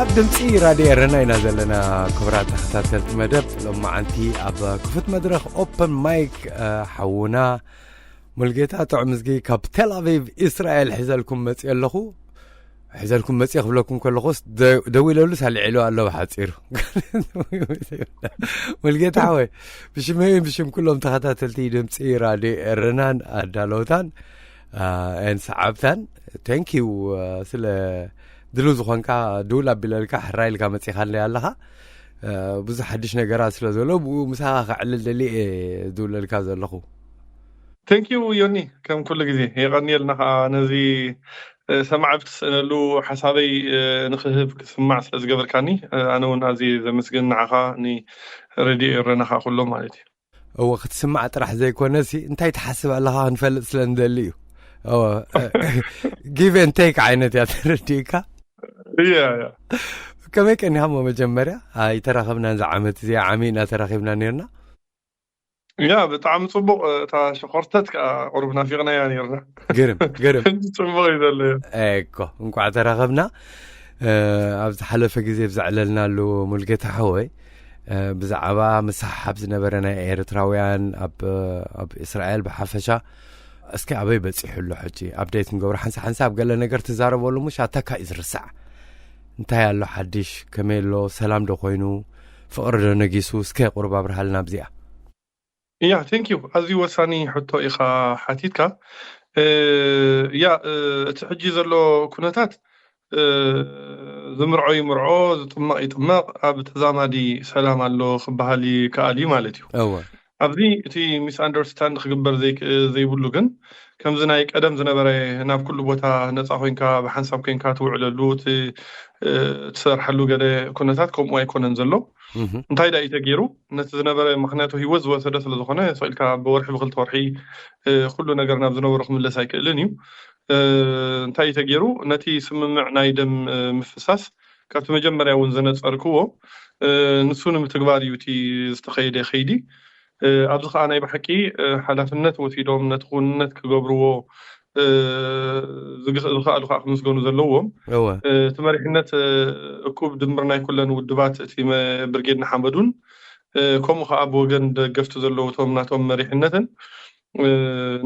ኣብ ድምፂ ራድዮ ኤረና ኢና ዘለና። ክቡራት ተኸታተልቲ መደብ፣ ሎማዓንቲ ኣብ ክፉት መድረኽ ኦፐን ማይክ፣ እ፣ ሓውና ሙልጌታ ጥዑም እዝጊ ካብ ቴል ኣቪቭ እስራኤል ሒዘልኩም መፅእ ኣለኹ። ሒዘልኩም መፅእ ክብለኩም ከለኹስ ደ-፣ ደው ኢለሉ ሳልዒሉ ኣሎ ብሓፂሩ። ሙልጌታ ሓወይ፣ ብሽመይን ብሽም ኩሎም ተኸታተልቲ ድምፂ ራድዮ ኤረናን ኣዳለውታን፣ አ፣ ኤን ሰዓብታን፣ ቴንክ ዩ፣ አ፣ ስለ ድሉ ዝኾንካ፣ ድውል ኣቢለልካ፣ ሕራይ ኢልካ መፂኻለይ ኣለኻ። አ፣ ብዙሕ ሓድሽ ነገራት ስለ ዘሎ፣ ብኡ ምሳኻ ከዕልል ደልየ እየ ዝድውለልካ ዘለኹ። ቴንክ ዩ ዮኒ፣ ከም ኩሉ ግዜ የቐንየልና ኸዓ ነዚ፣ እ፣ ሰማዒ ብትስእነሉ ሓሳበይ፣ እ፣ ንኽህብ ክስማዕ ስለ ዝገበርካኒ፣ እ፣ ኣነ እውን ኣዝየ ዘመስግን ንዓኻ፣ ንሬድዮ ኤረና ኸዓ ኩሎም ማለት እዩ። እወ፣ ክትስማዕ ጥራሕ ዘይኮነሲ እንታይ ትሓስብ ኣለኻ ክንፈልጥ ስለ ንደሊ እዩ። እወ፣ እ፣ ጊቭ ኤንድ ቴክ ዓይነት እያ ተረዲእካ። እያ፣ እያ። ከመይ ቀኒኻ እሞ መጀመርያ? ኣይተራኸብናን እዛ ዓመት እዚኣ ዓሚ ኢና ተራኺብና ነርና። ያ፣ ብጣዕሚ ጽቡቕ። እታ ሸኾርተት ከኣ ቁሩብ ናፊቕናያ ነይርና። ግርም፣ ግርም። ሕጂ ጽቡቕ እዩ ዘሎ። እኮ፣ እንቋዕ ተራኸብና። እ፣ ኣብ ዝሓለፈ ግዜ ብዘዕለልናሉ ሙልጌታ ሓወይ፣ እ፣ ብዛዕባ ምስሕሓብ ዝነበረ ናይ ኤርትራውያን ኣብ፣ ኣብ እስራኤል ብሓፈሻ፣ እስኪ ኣበይ በጺሑ ኣሎ ሕጂ? ኣፕዴት ንገብሮ። ሓንሳ ሓንሳ ኣብ ገለ ነገር ትዛረበሉ፣ ምሽ ኣታካ እዩ ዝርሳዕ። እንታይ ኣሎ ሓድሽ? ከመይ ኣሎ? ሰላም ዶ ኮይኑ? ፍቕሪ ዶ ነጊሱ? እስከ ቁሩብ ኣብርሃልና ኣብዚኣ። ያ፣ ቴንክ ዩ። ኣዝዩ ወሳኒ ሕቶ ኢኻ ሓቲትካ። እ፣ ያ፣ እ፣ እቲ ሕጂ ዘሎ ኩነታት፣ እ፣ ዝምርዖ ይምርዖ፣ ዝጥመቕ ይጥመቕ፣ ኣብ ተዛማዲ ሰላም ኣሎ ክበሃል ይከኣል እዩ ማለት እዩ። እወ። ኣብዚ እቲ ሚስ ኣንደርስታንድ ክግበር ዘይክ-፣ ዘይብሉ ግን፣ ከምዚ ናይ ቀደም ዝነበረ ናብ ኩሉ ቦታ ነጻ ኮይንካ፣ ብሓንሳብ ኮይንካ ትውዕለሉ፣ እቲ፣ እ፣ ትሰርሓሉ ገለ ኩነታት ከምኡ ኣይኮነን ዘሎ። እህ። እንታይ ደኣ እዩ ተገይሩ? ነቲ ዝነበረ፣ ምኽንያቱ ህይወት ዝወሰደ ስለ ዝኾነ፣ ስቕ ኢልካ ብወርሒ ብክልተ ወርሒ፣ እ፣ ኩሉ ነገር ናብ ዝነበሮ ክምለስ ኣይክእልን እዩ። እ፣ እንታይ እዩ ተገይሩ? ነቲ ስምምዕ ናይ ደም፣ እ፣ ምፍሳስ ካብቲ መጀመርያ እውን ዘነጸርክዎ፣ እ፣ ንሱ ንምትግባር እዩ እቲ ዝተኸየደ ከይዲ። እ፣ ኣብዚ ኸኣ ናይ ብሓቂ፣ እ፣ ሓላፍነት ወሲዶም ነቲ ክውንነት ክገብርዎ፣ እ፣ ዝግ-፣ ዝኸኣሉ ኸኣ ክምስገኑ ዘለዎም። እወ። እ፣ እቲ መሪሕነት፣ እ፣ እኩብ ድምር ናይ ኩለን ውድባት እቲ መ-፣ ብርጌድ ንሓመዱን፣ እ፣ ከምኡ ኸኣ ብወገን ደገፍቲ ዘለዉ እቶም ናቶም መሪሕነትን፣ እ፣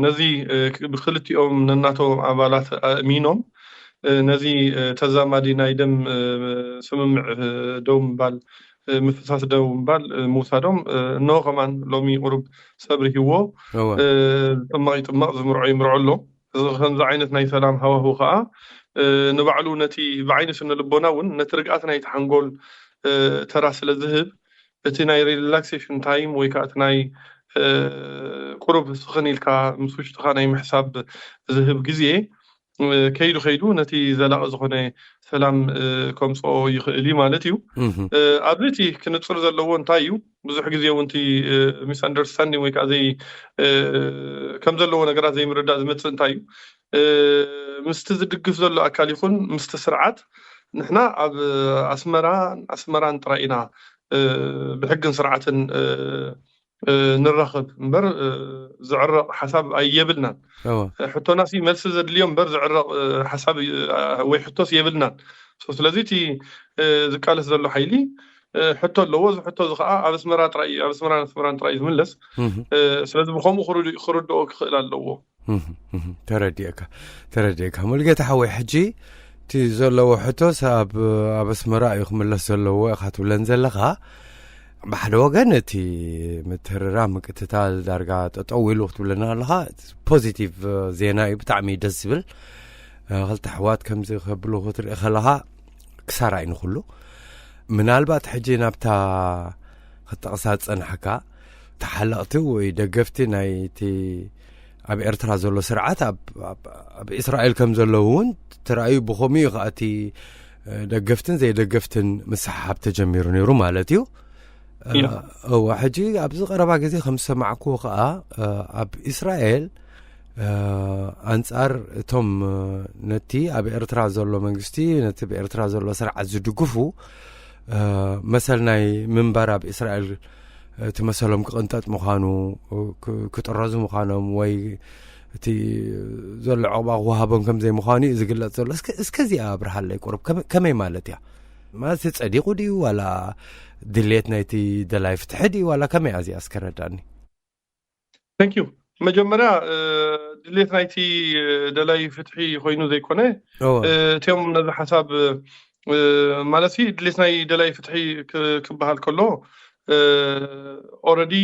ነዚ፣ እ፣ ክ-፣ ብክልቲኦም ነናቶም ኣባላት ኣእሚኖም፣ እ፣ ነዚ፣ እ፣ ተዛማዲ ናይ ደም፣ እ፣ ስምምዕ፣ እ፣ ደው ምባል፣ እ፣ ምፍሳስ ደው ምባል፣ እ፣ ምውሳዶም፣ እ፣ እንሆ ከማን ሎሚ ቁሩብ ሰብሪ ሂዎ፣ እወ። እ፣ ዝጥመቕ ይጥመቕ፣ ዝምርዖ ይምርዖ ኣሎ። እዚ ከምዚ ዓይነት ናይ ሰላም ሃዋህው ከኣ፣ እ፣ ንባዕሉ ነቲ ብዓይኒ ስነ ልቦና እውን ነቲ ርግኣት ናይቲ ሓንጎል፣ እ፣ ተራ ስለ ዝህብ፣ እቲ ናይ ሪላክሴሽን ታይም ወይ ከኣ እቲ ናይ፣ እ፣ ቁሩብ ስኽን ኢልካ ምስ ውሽጥኻ ናይ ምሕሳብ ዝህብ ግዜ፣ እ፣ ከይዱ ከይዱ ነቲ ዘላቒ ዝኾነ ሰላም፣ እ፣ ከምጽኦ ይኽእል እዩ ማለት እዩ። እህ። እ፣ ኣብዚ እቲ ክንጽር ዘለዎ እንታይ እዩ? ብዙሕ ግዜ እውን እቲ፣ እ፣ ሚስ ኣንደርስታንዲንግ ወይ ከኣ ዘይ-፣ እ፣ ከም ዘለዎ ነገራት ዘይምርዳእ ዝመጽእ እንታይ እዩ? እ፣ ምስቲ ዝድግፍ ዘሎ ኣካል ይኹን ምስቲ ስርዓት ንሕና ኣብ ኣስመራን ኣስመራን ጥራይ ኢና፣ እ፣ ብሕግን ስርዓትን፣ እ፣ እ፣ ንራኸብ እምበር፣ እ፣ ዝዕረቕ ሓሳብ ኣየብልናን። እወ። ሕቶናሲ መልሲ ዘድልዮ እምበር ዝዕረቕ፣ እ፣ ሓሳብ፣ እ፣ ወይ ሕቶስ የብልናን። ሶ፣ ስለዚ እቲ፣ እ፣ ዝቃለስ ዘሎ ሓይሊ፣ እ፣ ሕቶ ኣለዎ። እዚ ሕቶ እዚ ኸኣ ኣብ ኣስመራ ጥራይ እዩ፣ ኣብ ኣስመራን ኣስመራን ጥራይ እዩ ዝምለስ። እህ። እ፣ ስለዚ ብኸምኡ ክርድ-፣ ክርድኦ ክኽእል ኣለዎ። እህ፣ እህ፣ ተረዲእካ፣ ተረዲእካ። ሙሉጌታ ሓወይ፣ ሕጂ እቲ ዘለዎ ሕቶስ ኣብ፣ ኣብ ኣስመራ እዩ ክምለስ ዘለዎ ኢኻ ትብለን ዘለኻ። ብሓደ ወገን እቲ ምትርራም ምቅትታል ዳርጋ ጠጠው ኢሉ ክትብለና ኣለኻ፣ ፖዚቲቭ ዜና እዩ፣ ብጣዕሚ ደስ ዝብል። ክልተ ኣሕዋት ከምዚ ከብሉ ክትርኢ ከለኻ ክሳራ እዩ ንኹሉ። ምናልባት ሕጂ ናብታ ክትጠቕሳ ዝጸናሕካ ተሓለቕቲ ወይ ደገፍቲ ናይቲ ኣብ ኤርትራ ዘሎ ስርዓት ኣብ እስራኤል ከም ዘለዉ እውን ተራእዩ። ብኸምኡ እዩ ከዓ እቲ ደገፍትን ዘይደገፍትን ምስሓሓብ ተጀሚሩ ነይሩ ማለት እዩ። እዋ፣ ሕጂ ኣብዚ ቀረባ ግዜ ከም ዝሰማዕክዎ ከዓ ኣብ እስራኤል ኣንጻር እቶም ነቲ ኣብ ኤርትራ ዘሎ መንግስቲ፣ ነቲ ብኤርትራ ዘሎ ስርዓት ዝድግፉ መሰል ናይ ምንባር ኣብ እስራኤል እቲ መሰሎም ክቕንጠጥ ምዃኑ፣ ክጥረዙ ምዃኖም ወይ እቲ ዘሎ ዕቑባ ክወሃቦም ከም ዘይምዃኑ እዩ ዝግለጽ ዘሎ። እስከ እዚኣ ኣብርሃለይ ቁሩብ፣ ከመይ ማለት እያ? ማለት ጸዲቑ ድዩ ዋላ ድሌት ናይቲ ደላይ ፍትሒ ድዩ ዋላ ከመይ እያ እዚኣ? እስከ ረዳኒ። Thank you። መጀመርያ ድሌት ናይቲ ደላይ ፍትሒ ኮይኑ ዘይኮነ፣ እቲኦም ነዚ ሓሳብ ማለት ድሌት ናይ ደላይ ፍትሒ ክበሃል ከሎ ኦረዲ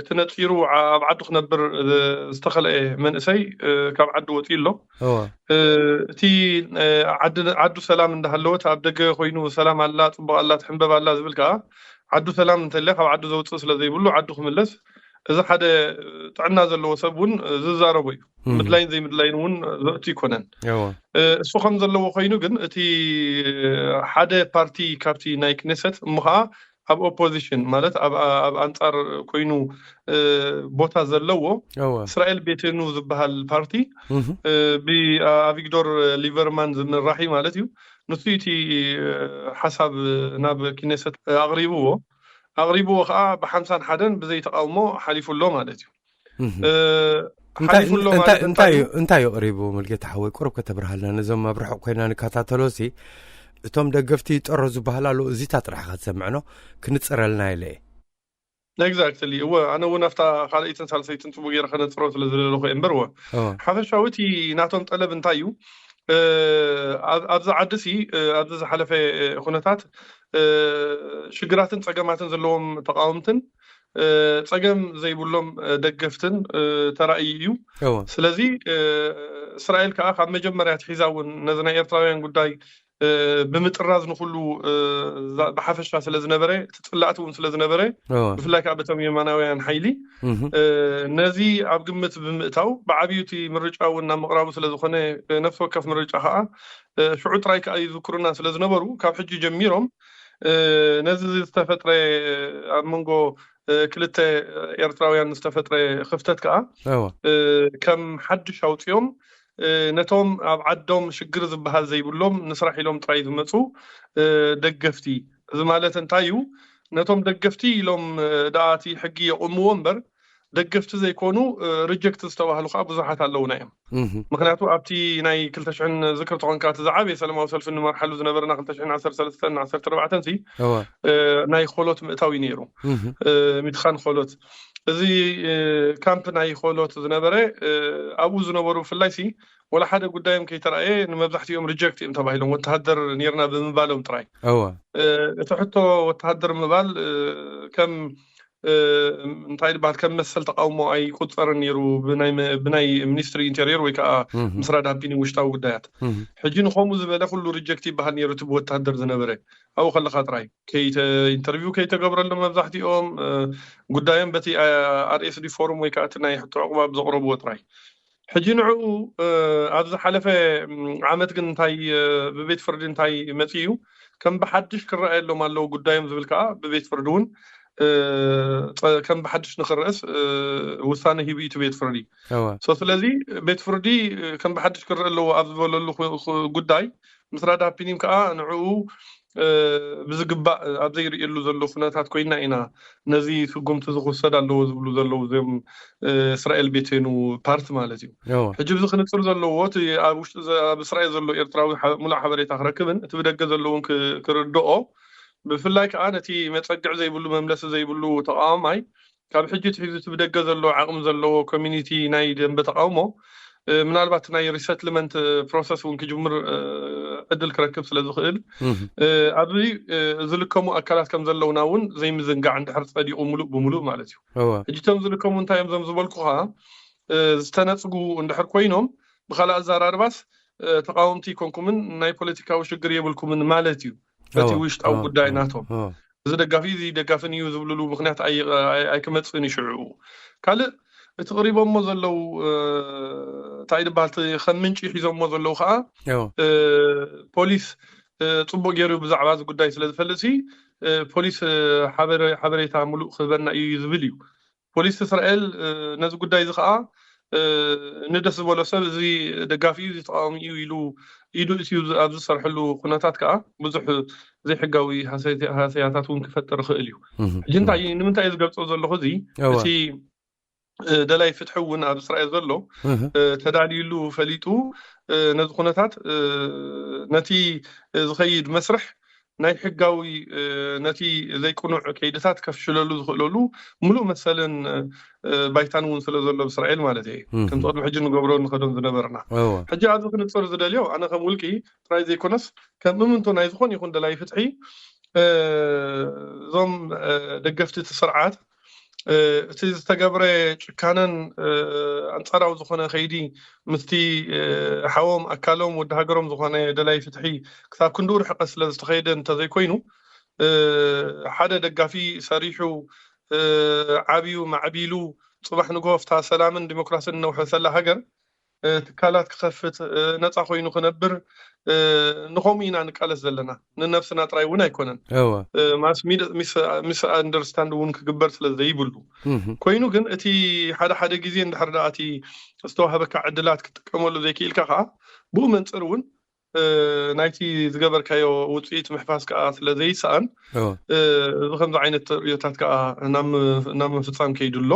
እቲ ነፂሩ ኣብ ዓዱ ክነብር ዝተኸልአ መንእሰይ ካብ ዓዲ ወፂኡ ኣሎ። እቲ ዓዱ ሰላም እንዳሃለወት ኣብ ደገ ኮይኑ ሰላም ኣላ፣ ፅቡቅ ኣላ፣ ትሕንበብ ኣላ ዝብል ከዓ ዓዱ ሰላም እንተልያ ካብ ዓዱ ዘውፅእ ስለዘይብሉ ዓዱ ክምለስ፣ እዚ ሓደ ጥዕና ዘለዎ ሰብ እውን ዝዛረቦ እዩ። ምድላይን ዘይምድላይን እውን ዘእቱ ይኮነን። እሱ ከም ዘለዎ ኮይኑ ግን እቲ ሓደ ፓርቲ ካብቲ ናይ ክኔሰት እሞ ከዓ ኣብ ኦፖዚሽን ማለት ኣብ ኣንፃር ኮይኑ ቦታ ዘለዎ እስራኤል ቤቴኑ ዝበሃል ፓርቲ ብኣቪግዶር ሊቨርማን ዝምራሕ ማለት እዩ። ንሱ እቲ ሓሳብ ናብ ክኔሰት ኣቕሪብዎ ኣቕሪብዎ ከዓ ብሓምሳን ሓደን ብዘይተቃውሞ ሓሊፉ ኣሎ ማለት እዩ። እንታይ እዩ ቅሪቡ? ሙልጌታ ሓወይ፣ ቁሩብ ከተብርሃልና፣ ነዞም ኣብ ርሑቕ ኮይና ንከታተሎ ሲ እቶም ደገፍቲ ይጠረዙ ዝበሃል ኣሎ፣ እዚታ ጥራሕ ከትሰምዕኖ ክንጽረልና ኢለ እየ። Exactly። እወ፣ ኣነ እውን ኣብታ ካልኣይትን ሳልሰይትን ጽቡቅ ገይረ ከነጽሮ ስለ ዝደለኹ እየ እምበር። እወ፣ ሓፈሻዊ እቲ ናቶም ጠለብ እንታይ እዩ? ኣብዚ ዓዲ ሲ ኣብዚ ዝሓለፈ ኩነታት ሽግራትን ጸገማትን ዘለዎም ተቃወምትን ጸገም ዘይብሎም ደገፍትን ተራእዩ እዩ። ስለዚ እስራኤል ከዓ ካብ መጀመርያ ትሒዛ እውን ነዚ ናይ ኤርትራውያን ጉዳይ ብምጥራዝ ንኩሉ ብሓፈሻ ስለ ዝነበረ፣ እቲ ጽላእቲ እውን ስለ ዝነበረ፣ ብፍላይ ከዓ በቶም የማናውያን ሓይሊ ነዚ ኣብ ግምት ብምእታው፣ ብዓብዩ እቲ ምርጫ እውን ናብ ምቕራቡ ስለ ዝኾነ፣ ነፍሲ ወከፍ ምርጫ ከዓ ሽዑ ጥራይ ከዓ ይዝክሩና ስለ ዝነበሩ፣ ካብ ሕጂ ጀሚሮም ነዚ ዝተፈጥረ ኣብ መንጎ ክልተ ኤርትራውያን ዝተፈጥረ ክፍተት ከዓ ከም ሓድሽ ኣውፅኦም ነቶም ኣብ ዓዶም ሽግር ዝበሃል ዘይብሎም ንስራሕ ኢሎም ጥራይ ዝመፁ ደገፍቲ፣ እዚ ማለት እንታይ እዩ? ነቶም ደገፍቲ ኢሎም ደኣ እቲ ሕጊ የቑምዎ እምበር ደገፍቲ ዘይኮኑ ሪጀክት ዝተባህሉ ከዓ ብዙሓት ኣለውና እዮም። ምክንያቱ ኣብቲ ናይ ክልተ ሽሕን ዝክር ተኾንካ እቲ ዝዓበየ ሰላማዊ ሰልፊ ንመርሓሉ ዝነበርና ክልተ ሽሕን ዓሰርተ ሰለስተን ዓሰርተ ኣርባዕተን ሲ ናይ ኮሎት ምእታው እዩ ነይሩ። ሚትኻን ኮሎት፣ እዚ ካምፕ ናይ ኮሎት ዝነበረ ኣብኡ ዝነበሩ ብፍላይ ሲ ወላ ሓደ ጉዳዮም ከይተራእየ ንመብዛሕትኦም ሪጀክት እዮም ተባሂሎም፣ ወተሃደር ነርና ብምባሎም ጥራይ። እወ፣ እቲ ሕቶ ወተሃደር ምባል ከም እንታይ ይበሃል፣ ከም መሰል ተቃውሞ ኣይቁፀርን ነይሩ ብናይ ሚኒስትሪ ኢንቴሪየር ወይ ከዓ ምስራድ ሃፒኒ ውሽጣዊ ጉዳያት። ሕጂ ንከምኡ ዝበለ ኩሉ ሪጀክት ይበሃል ነይሩ እቲ ብወተሃደር ዝነበረ ኣብኡ ከለካ ጥራይ ኢንተርቪው ከይተገብረሎም መብዛሕትኦም ጉዳዮም በቲ ኣር ኤስ ዲ ፎሩም ወይ ከዓ እቲ ናይ ሕቶ ዕቁባ ብዘቕረብዎ ጥራይ። ሕጂ ንዕኡ ኣብ ዝሓለፈ ዓመት ግን እንታይ ብቤት ፍርዲ እንታይ መፂኡ እዩ? ከም ብሓድሽ ክረኣየሎም ኣለዎ ጉዳዮም ዝብል ከዓ ብቤት ፍርዲ እውን ከም ብሓድሽ ንክረእስ ውሳነ ሂቡ እዩ እቲ ቤት ፍርዲ። ስለዚ ቤት ፍርዲ ከም ብሓድሽ ክረአ ኣለዎ ኣብ ዝበለሉ ጉዳይ ምስራድ ሃፒኒም ከዓ ንዕኡ ብዝግባእ ኣብ ዘይርእየሉ ዘሎ ኩነታት ኮይና ኢና ነዚ ስጉምቲ ዝኽሰድ ኣለዎ ዝብሉ ዘለዉ እዚኦም እስራኤል ቤቴኑ ፓርቲ ማለት እዩ። ሕጂ ብዚ ክንፅር ዘለዎ እቲ ኣብ ውሽጢ ኣብ እስራኤል ዘሎ ኤርትራዊ ሙሉእ ሓበሬታ ክረክብን እቲ ብደገ ዘለውን ክርድኦ ብፍላይ ከዓ ነቲ መፀግዕ ዘይብሉ መምለሲ ዘይብሉ ተቃዋማይ ካብ ሕጂ ትሒዙ እቲ ብደገ ዘሎ ዓቕሚ ዘለዎ ኮሚኒቲ ናይ ደንበ ተቃውሞ ምናልባት ናይ ሪሰትልመንት ፕሮሰስ እውን ክጅምር ዕድል ክረክብ ስለ ዝኽእል ኣብዚ ዝልከሙ ኣካላት ከም ዘለውና እውን ዘይምዝንጋዕ እንድሕር ፀዲቑ ሙሉእ ብሙሉእ ማለት እዩ። ሕጂ እቶም ዝልከሙ እንታይ እዮም ዞም ዝበልኩኻ ዝተነፅጉ እንድሕር ኮይኖም ብካልእ ኣዘራርባስ ተቃወምቲ ይኮንኩምን ናይ ፖለቲካዊ ሽግር የብልኩምን ማለት እዩ። በቲ ውሽጣዊ ጉዳይ ናቶም እዚ ደጋፊ እዚ ደጋፍን እዩ ዝብልሉ ምክንያት ኣይ- ኣይ- ኣይክመፅእን እዩ። ሽዑ ካልእ እቲ ቅሪቦሞ ዘለዉ እንታይ ይበሃል እቲ ከም ምንጪ ሒዞሞ ዘለዉ ከዓ ፖሊስ ፅቡቅ ገይሩ ብዛዕባ እዚ ጉዳይ ስለ ዝፈልጥ ሲ ፖሊስ ሓበሬታ ሙሉእ ክህበና እዩ ዝብል እዩ። ፖሊስ እስራኤል ነዚ ጉዳይ እዚ ከዓ ንደስ ዝበሎ ሰብ እዚ ደጋፊ እዩ፣ እዚ ተቃዋሚ እዩ ኢሉ ኢዱ እትዩ ኣብ ዝሰርሐሉ ኩነታት ከዓ ብዙሕ ዘይሕጋዊ ሃሰያታት እውን ክፈጥር ይኽእል እዩ። ሕጂ እንታይ ንምንታይ ዝገልፆ ዘለኹ እዚ እቲ ደላይ ፍትሒ እውን ኣብ እስራኤል ዘሎ ተዳልዩሉ ፈሊጡ ነዚ ኩነታት ነቲ ዝኸይድ መስርሕ ናይ ሕጋዊ ነቲ ዘይቅኑዕ ከይድታት ከፍሽለሉ ዝኽእለሉ ሙሉእ መሰልን ባይታን እውን ስለ ዘሎ ብእስራኤል ማለት እየ። ከም ቅድሚ ሕጂ ንገብሮ ንኸዶም ዝነበርና ሕጂ ኣብዚ ክንፅር ዝደልዮ ኣነ ከም ውልቂ ጥራይ ዘይኮነስ ከም እምንቶ ናይ ዝኾን ይኹን ደላይ ፍትሒ እዞም ደገፍቲ እቲ ስርዓት እቲ ዝተገብረ ጭካነን ኣንፃራዊ ዝኾነ ከይዲ ምስቲ ሓዎም ኣካሎም ወዲ ሃገሮም ዝኾነ ደላይ ፍትሒ ክሳብ ክንድኡ ርሕቀት ስለ ዝተኸየደ እንተዘይኮይኑ ሓደ ደጋፊ ሰሪሑ ዓብዩ ማዕቢሉ ፅባሕ ንግሆ ፍታ ሰላምን ዲሞክራስን እነውሐሰላ ሃገር ትካላት ክኸፍት ነፃ ኮይኑ ክነብር ንኸምኡ ኢና ንቃለስ ዘለና። ንነብስና ጥራይ እውን ኣይኮነን። ሚስ ኣንደርስታንድ እውን ክግበር ስለ ዘይብሉ ኮይኑ ግን እቲ ሓደ ሓደ ግዜ እንድሕር ደኣ እቲ ዝተዋህበካ ዕድላት ክትጥቀመሉ ዘይክኢልካ ከዓ ብኡ መንፅር እውን ናይቲ ዝገበርካዮ ውፅኢት ምሕፋስ ከዓ ስለ ዘይሰኣን እዚ ከምዚ ዓይነት ተርእዮታት ከዓ ናብ ምፍፃም ከይዱ ኣሎ።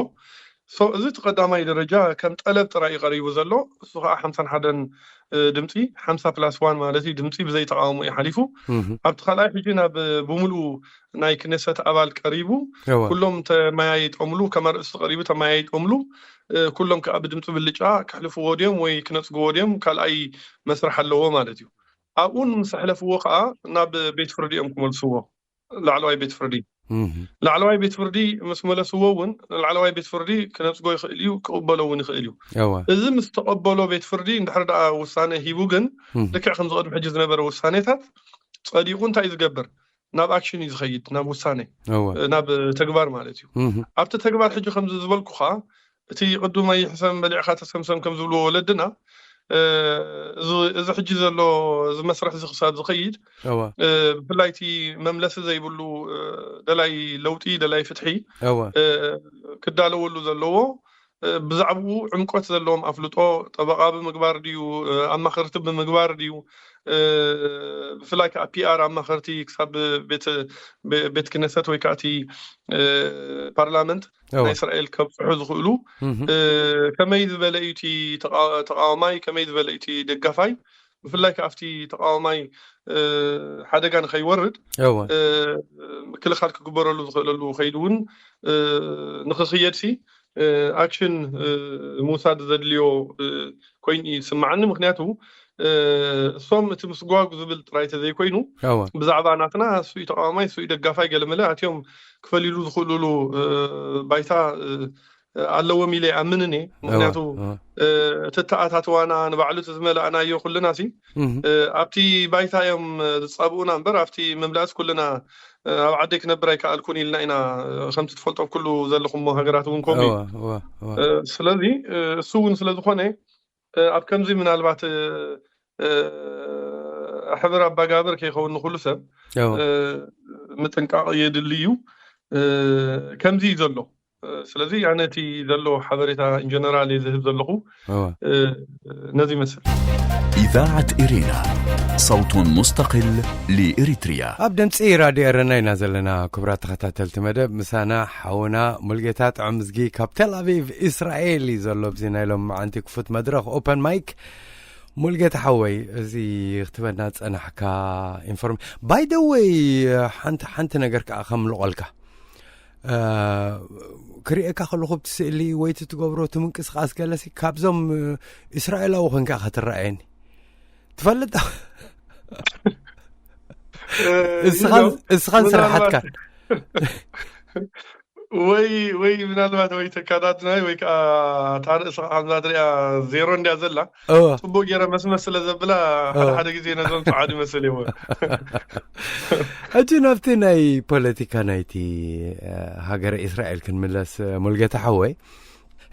እዚ እቲ ቀዳማይ ደረጃ ከም ጠለብ ጥራይ እዩ ቀሪቡ ዘሎ። እሱ ከዓ ሓምሳን ሓደን ድምፂ ሓምሳ ፕላስ ዋን ማለት እዩ ድምፂ ብዘይ ተቃውሞ እዩ ሓሊፉ። ኣብቲ ካልኣይ ሕጂ ናብ ብምሉኡ ናይ ክነሰት ኣባል ቀሪቡ ኩሎም ተመያይጦምሉ ከም ኣርእስቲ ቀሪቡ ተመያይጦምሉ ኩሎም ከዓ ብድምፂ ብልጫ ከሕልፍዎ ድዮም ወይ ክነፅግዎ ድዮም ካልኣይ መስርሕ ኣለዎ ማለት እዩ። ኣብኡን ምስ ኣሕለፍዎ ከዓ ናብ ቤት ፍርዲ እዮም ክመልስዎ። ላዕለዋይ ቤት ፍርዲ ላዕለዋይ ቤት ፍርዲ ምስ መለስዎ እውን ላዕለዋይ ቤት ፍርዲ ክነፅጎ ይኽእል እዩ፣ ክቕበሎ እውን ይኽእል እዩ። እዚ ምስ ተቐበሎ ቤት ፍርዲ እንድሕር ደኣ ውሳነ ሂቡ ግን ልክዕ ከም ዝቐድሚ ሕጂ ዝነበረ ውሳኔታት ፀዲቑ እንታይ እዩ ዝገብር? ናብ ኣክሽን እዩ ዝኸይድ፣ ናብ ውሳኔ፣ ናብ ተግባር ማለት እዩ። ኣብቲ ተግባር ሕጂ ከምዚ ዝበልኩኻ እቲ ቅዱም ኣይሕሰም በሊዕኻ ተሰምሰም ከም ዝብልዎ ወለድና እዚ ሕጂ ዘሎ እዚ መስርሕ እዚ ክሳብ ዝኸይድ ብፍላይ እቲ መምለሲ ዘይብሉ ደላይ ለውጢ ደላይ ፍትሒ ክዳለወሉ ዘለዎ ብዛዕባኡ ዕምቆት ዘለዎም ኣፍልጦ ጠበቃ ብምግባር ድዩ ኣማኸርቲ ብምግባር ድዩ ብፍላይ ከዓ ፒኣር ኣማኸርቲ ክሳብ ቤት ክነሰት ወይ ከዓ እቲ ፓርላመንት ናይ እስራኤል ከብፅሑ ዝኽእሉ ከመይ ዝበለ እዩ እቲ ተቃዋማይ ከመይ ዝበለ እዩ እቲ ደጋፋይ ብፍላይ ከዓ ኣብቲ ተቃዋማይ ሓደጋ ንኸይወርድ ምክልኻል ክግበረሉ ዝኽእለሉ ከይዱ እውን ንክኽየድ ሲ ኣክሽን ምውሳድ ዘድልዮ ኮይኑ እዩ ዝስማዓኒ። ምክንያቱ እሶም እቲ ምስጓጉ ዝብል ጥራይ ተዘይኮይኑ ብዛዕባ ናትና እሱ ተቃዋማይ እሱ ደጋፋይ ገለመለ ኣትዮም ክፈልይሉ ዝኽእሉሉ ባይታ ኣለዎም ኢለ ይኣምንን እየ። ምክንያቱ እቲ ተኣታትዋና ንባዕሉ እቲ ዝመላእናዮ ኩልና ሲ ኣብቲ ባይታ እዮም ዝፃብኡና እምበር ኣብቲ መምላእስ ኩልና ኣብ ዓደይ ክነብር ኣይከኣልኩን ኢልና ኢና። ከምቲ ትፈልጦ ኩሉ ዘለኹሞ ሃገራት እውን ከምኡ እዩ። ስለዚ እሱ እውን ስለዝኾነ ኣብ ከምዚ ምናልባት ሕብር ኣባጋብር ከይኸውን ንኩሉ ሰብ ምጥንቃቕ የድሊ እዩ። ከምዚ እዩ ዘሎ። ስለዚ ኣነ እቲ ዘሎ ሓበሬታ ኢንጀነራል እየ ዝህብ ዘለኹ። ነዚ ይመስል። إذاعة إرينا، صوت مستقل لإريتريا. ኣብ ድምፂ ራድዮ ኤረና ኢና ዘለና። ክቡራት ተኸታተልቲ መደብ ምሳና ሓውና ሙልጌታ ጥዑምዝጊ ካብ ቴል ኣቪቭ እስራኤል እዩ ዘሎ። ኣብዚ ናይ ሎም መዓንቲ ክፉት መድረኽ ኦፐን ማይክ ሙልጌታ ሓወይ እዚ ክትበና ዝፀናሕካ ኢንፎርም ባይ ደ ወይ ሓንቲ ሓንቲ ነገር ከዓ ከምልቆልካ ክርእየካ ከለኹ ብቲ ስእሊ ወይ እቲ ትገብሮ እቲ ምንቅስቃስ ገለሲ ካብዞም እስራኤላዊ ኮንካ ኢኻ ትረኣየኒ ትፈልጥ እስኻን ስራሓትካን ወይ ወይ ምናልባት ወይ ተካዳድናይ ወይ ከዓ እታ ርእሲ ከምዛ ትሪኣ ዜሮ እንዲያ ዘላ። እወ ጽቡቅ ገይረ መስመስ ስለ ዘብላ ሓደ ሓደ ግዜ ነዞም ጸዓዱ ይመስል እየ። ሕጂ ናብቲ ናይ ፖለቲካ ናይቲ ሃገረ እስራኤል ክንምለስ፣ ሙልጌታ ሓወይ።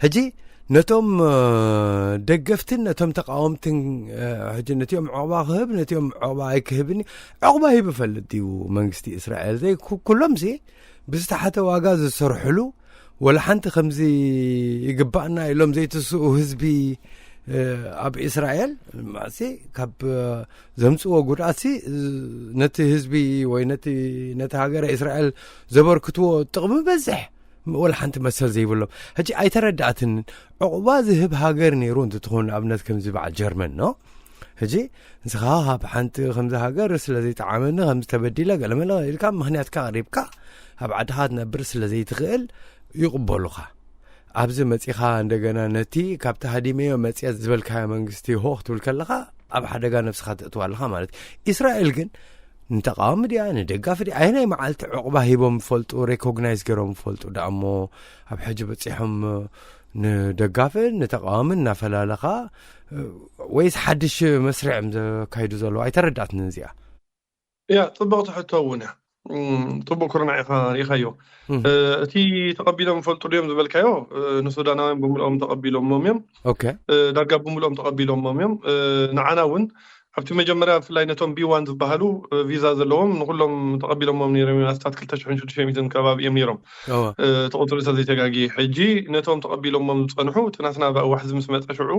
ሕጂ ነቶም ደገፍትን ነቶም ተቃወምትን፣ ሕጂ ነቲኦም ዕቑባ ክህብ ነቲኦም ዕቑባ ኣይክህብን፣ ዕቑባ ሂቡ ይፈልጥ ድዩ መንግስቲ እስራኤል? ዘይ ኩሎም ሲ ብዝተሓተ ዋጋ ዝሰርሕሉ፣ ወላ ሓንቲ ከምዚ ይግባእና ኢሎም ዘይትስኡ ህዝቢ ኣብ እስራኤል ማሲ ካብ ዘምፅዎ ጉድኣትሲ፣ ነቲ ህዝቢ ወይ ነቲ ነቲ ሃገረ እስራኤል ዘበርክትዎ ጥቕሚ በዝሕ፣ ወላ ሓንቲ መሰል ዘይብሎም። ሕጂ ኣይተረዳእትንን። ዕቑባ ዝህብ ሃገር ነይሩ እንትትኾን፣ ንኣብነት ከምዚ በዓል ጀርመን ኖ፣ ሕጂ ንስኻ ካብ ሓንቲ ከምዚ ሃገር ስለ ዘይጠዓመኒ፣ ከምዚ ተበዲለ፣ ገለመለ ኢልካ ምኽንያትካ ኣቕሪብካ፣ ኣብ ዓድኻ ትነብር ስለ ዘይትኽእል ይቕበሉኻ። ኣብዚ መጺኻ እንደገና ነቲ ካብቲ ሃዲመዮ መጽየ ዝበልካዮ መንግስቲ ሆ ክትብል ከለኻ፣ ኣብ ሓደጋ ነብስኻ ተእትዋ ኣለኻ ማለት እዩ። እስራኤል ግን ንተቃዋሚ ድያ ንደጋፊ ድያ፣ ኣየናይ መዓልቲ ዕቑባ ሂቦም ይፈልጡ፣ ሬኮግናይዝ ገይሮም ይፈልጡ? ደኣ እሞ ኣብ ሕጂ በጺሖም ንደጋፍን ንተቃዋምን እናፈላለኻ፣ ወይስ ሓድሽ መስርዕ እዮም ዘካይዱ ዘለዉ? ኣይተረዳእትንን እዚኣ። ያ ጽቡቕ ትሕቶ እውን እያ። እም፣ ጽቡቕ ኩርናዕ ኢኻ ርኢኻዮ። እም። እ፣ እቲ ተቐቢሎም ይፈልጡ ድዮም ዝበልካዮ፣ እ፣ ንሱዳናውያን ብምልኦም ተቐቢሎሞም እዮም። ኦኬ። እ፣ ዳርጋ ብምልኦም ተቐቢሎሞም እዮም። እ፣ ንዓና እውን ኣብቲ መጀመርያ ብፍላይ ነቶም ቢ ዋን ዝበሃሉ፣ እ፣ ቪዛ ዘለዎም ንኩሎም ተቐቢሎሞም ነይሮም እዮም። ኣስታት ክልተ ሽሕን ሽዱሽተ ሚእትን ከባቢ እዮም ነይሮም። እወ። እ፣ እቲ ቁፅሪ እንተዘይተጋጊ። ሕጂ ነቶም ተቐቢሎሞም ዝጸንሑ እቲ ናትና ብኣዋሕዚ ምስ መጸ ሽዑ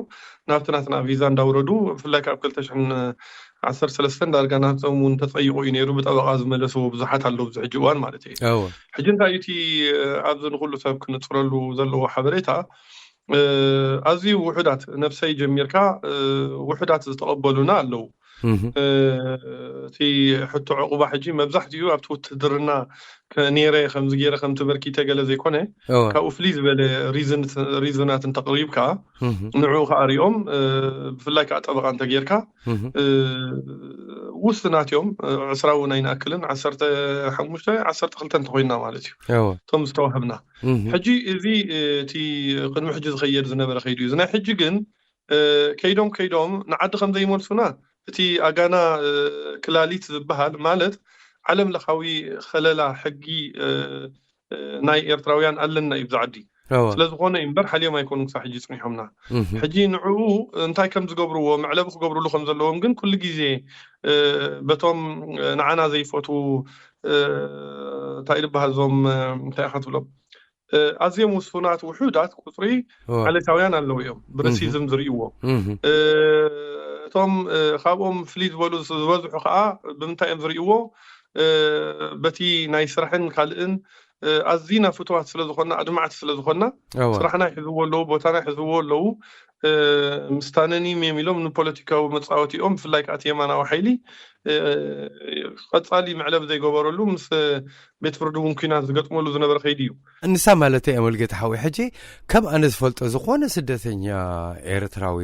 ናብቲ ናትና ቪዛ እንዳውረዱ ብፍላይ ካብ ክልተ ሽሕን ዓሰርተ ሰለስተን ዳርጋ ናብቶም እውን ተጸይቑ እዩ ነይሩ። ብጠበቓ ዝመለስዎ ብዙሓት ኣለዉ ኣብዚ ሕጂ እዋን ማለት እዩ። እወ። ሕጂ እንታይ እዩ እቲ ኣብዚ ንኩሉ ሰብ ክንጽረሉ ዘለዎ ሓበሬታ? እ፣ ኣዝዩ ውሑዳት ነብሰይ ጀሚርካ እ፣ ውሑዳት ዝተቐበሉና ኣለዉ። እህ። እ፣ እቲ ሕቶ ዕቑባ ሕጂ መብዛሕትኡ ኣብቲ ውትድርና ከ- ነይረ ከምዚ ገይረ ከምቲ በርኪተ ገለ ዘይኮነ እወ። ካብኡ ፍልይ ዝበለ ሪዝን- ሪዝናት እንተቕሪብካ እህ። ንዕኡ ከዓ ሪኦም እ፣ ብፍላይ ከዓ ጠበቓ እንተጌርካ እህ። እ፣ ውስናት እዮም። እ፣ ዕስራ እውን ኣይንኣክልን ዓሰርተ ሓሙሽተ ዓሰርተ ክልተ እንተኮይንና ማለት እዩ እወ። እቶም ዝተዋህብና። እህ። ሕጂ እዚ እ፣ እቲ ቅድሚ ሕጂ ዝኸየድ ዝነበረ ከይዱ እዩ። እዚ ናይ ሕጂ ግን እ፣ ከይዶም ከይዶም ንዓዲ ከም ዘይመልሱና እቲ ኣጋና እ፣ ክላሊት ዝበሃል ማለት ዓለም ለኻዊ ከለላ ሕጊ እ፣ እ፣ ናይ ኤርትራውያን ኣለና እዩ ብዛ ዓዲ። እወ። ስለ ዝኾነ እዩ እምበር ሓልዮም ኣይኮኑን ክሳብ ሕጂ ጽኒሖምና። እህ። ሕጂ ንዕኡ እንታይ ከም ዝገብርዎ መዕለቢ ክገብርሉ ከም ዘለዎም ግን ኩሉ ግዜ እ፣ በቶም እ፣ ንዓና ዘይፈትዉ እ፣ እንታይ ዝበሃል እዞም እ፣ እንታይ ኢኻ ትብሎም እ፣ ኣዝዮም ውሱናት ውሑዳት ቁፅሪ እወ። ዓሌታውያን ኣለዉ እዮም ብረሲዝም ዝርእይዎ። እህ። እ፣ እቶም እ፣ ካብኦም ፍልይ ዝበሉ ዝበዝሑ ከዓ ብምንታይ እዮም ዝርእይዎ? እ፣ በቲ ናይ ስራሕን ካልእን እ፣ ኣዝና ፍትዋት ስለ ዝኾንና ኣድማዕቲ ስለ ዝኾንና እወ። ስራሕና ይሕዝዎ ኣለዉ፣ ቦታና ይሕዝዎ ኣለዉ። እ፣ ምስታነን እዮም ኢሎም ንፖለቲካዊ መፃወቲኦም ብፍላይ ከዓ እቲ የማናዊ ሓይሊ እ፣ ቀፃሊ መዕለብ ዘይገበረሉ ምስ ቤት ፍርዲ እውን ኩናት ዝገጥመሉ ዝነበረ ከይዲ እዩ። ንሳ ማለት እየ ሙልጌታ ሓወይ። ሕጂ ከም ኣነ ዝፈልጦ ዝኾነ ስደተኛ ኤርትራዊ፣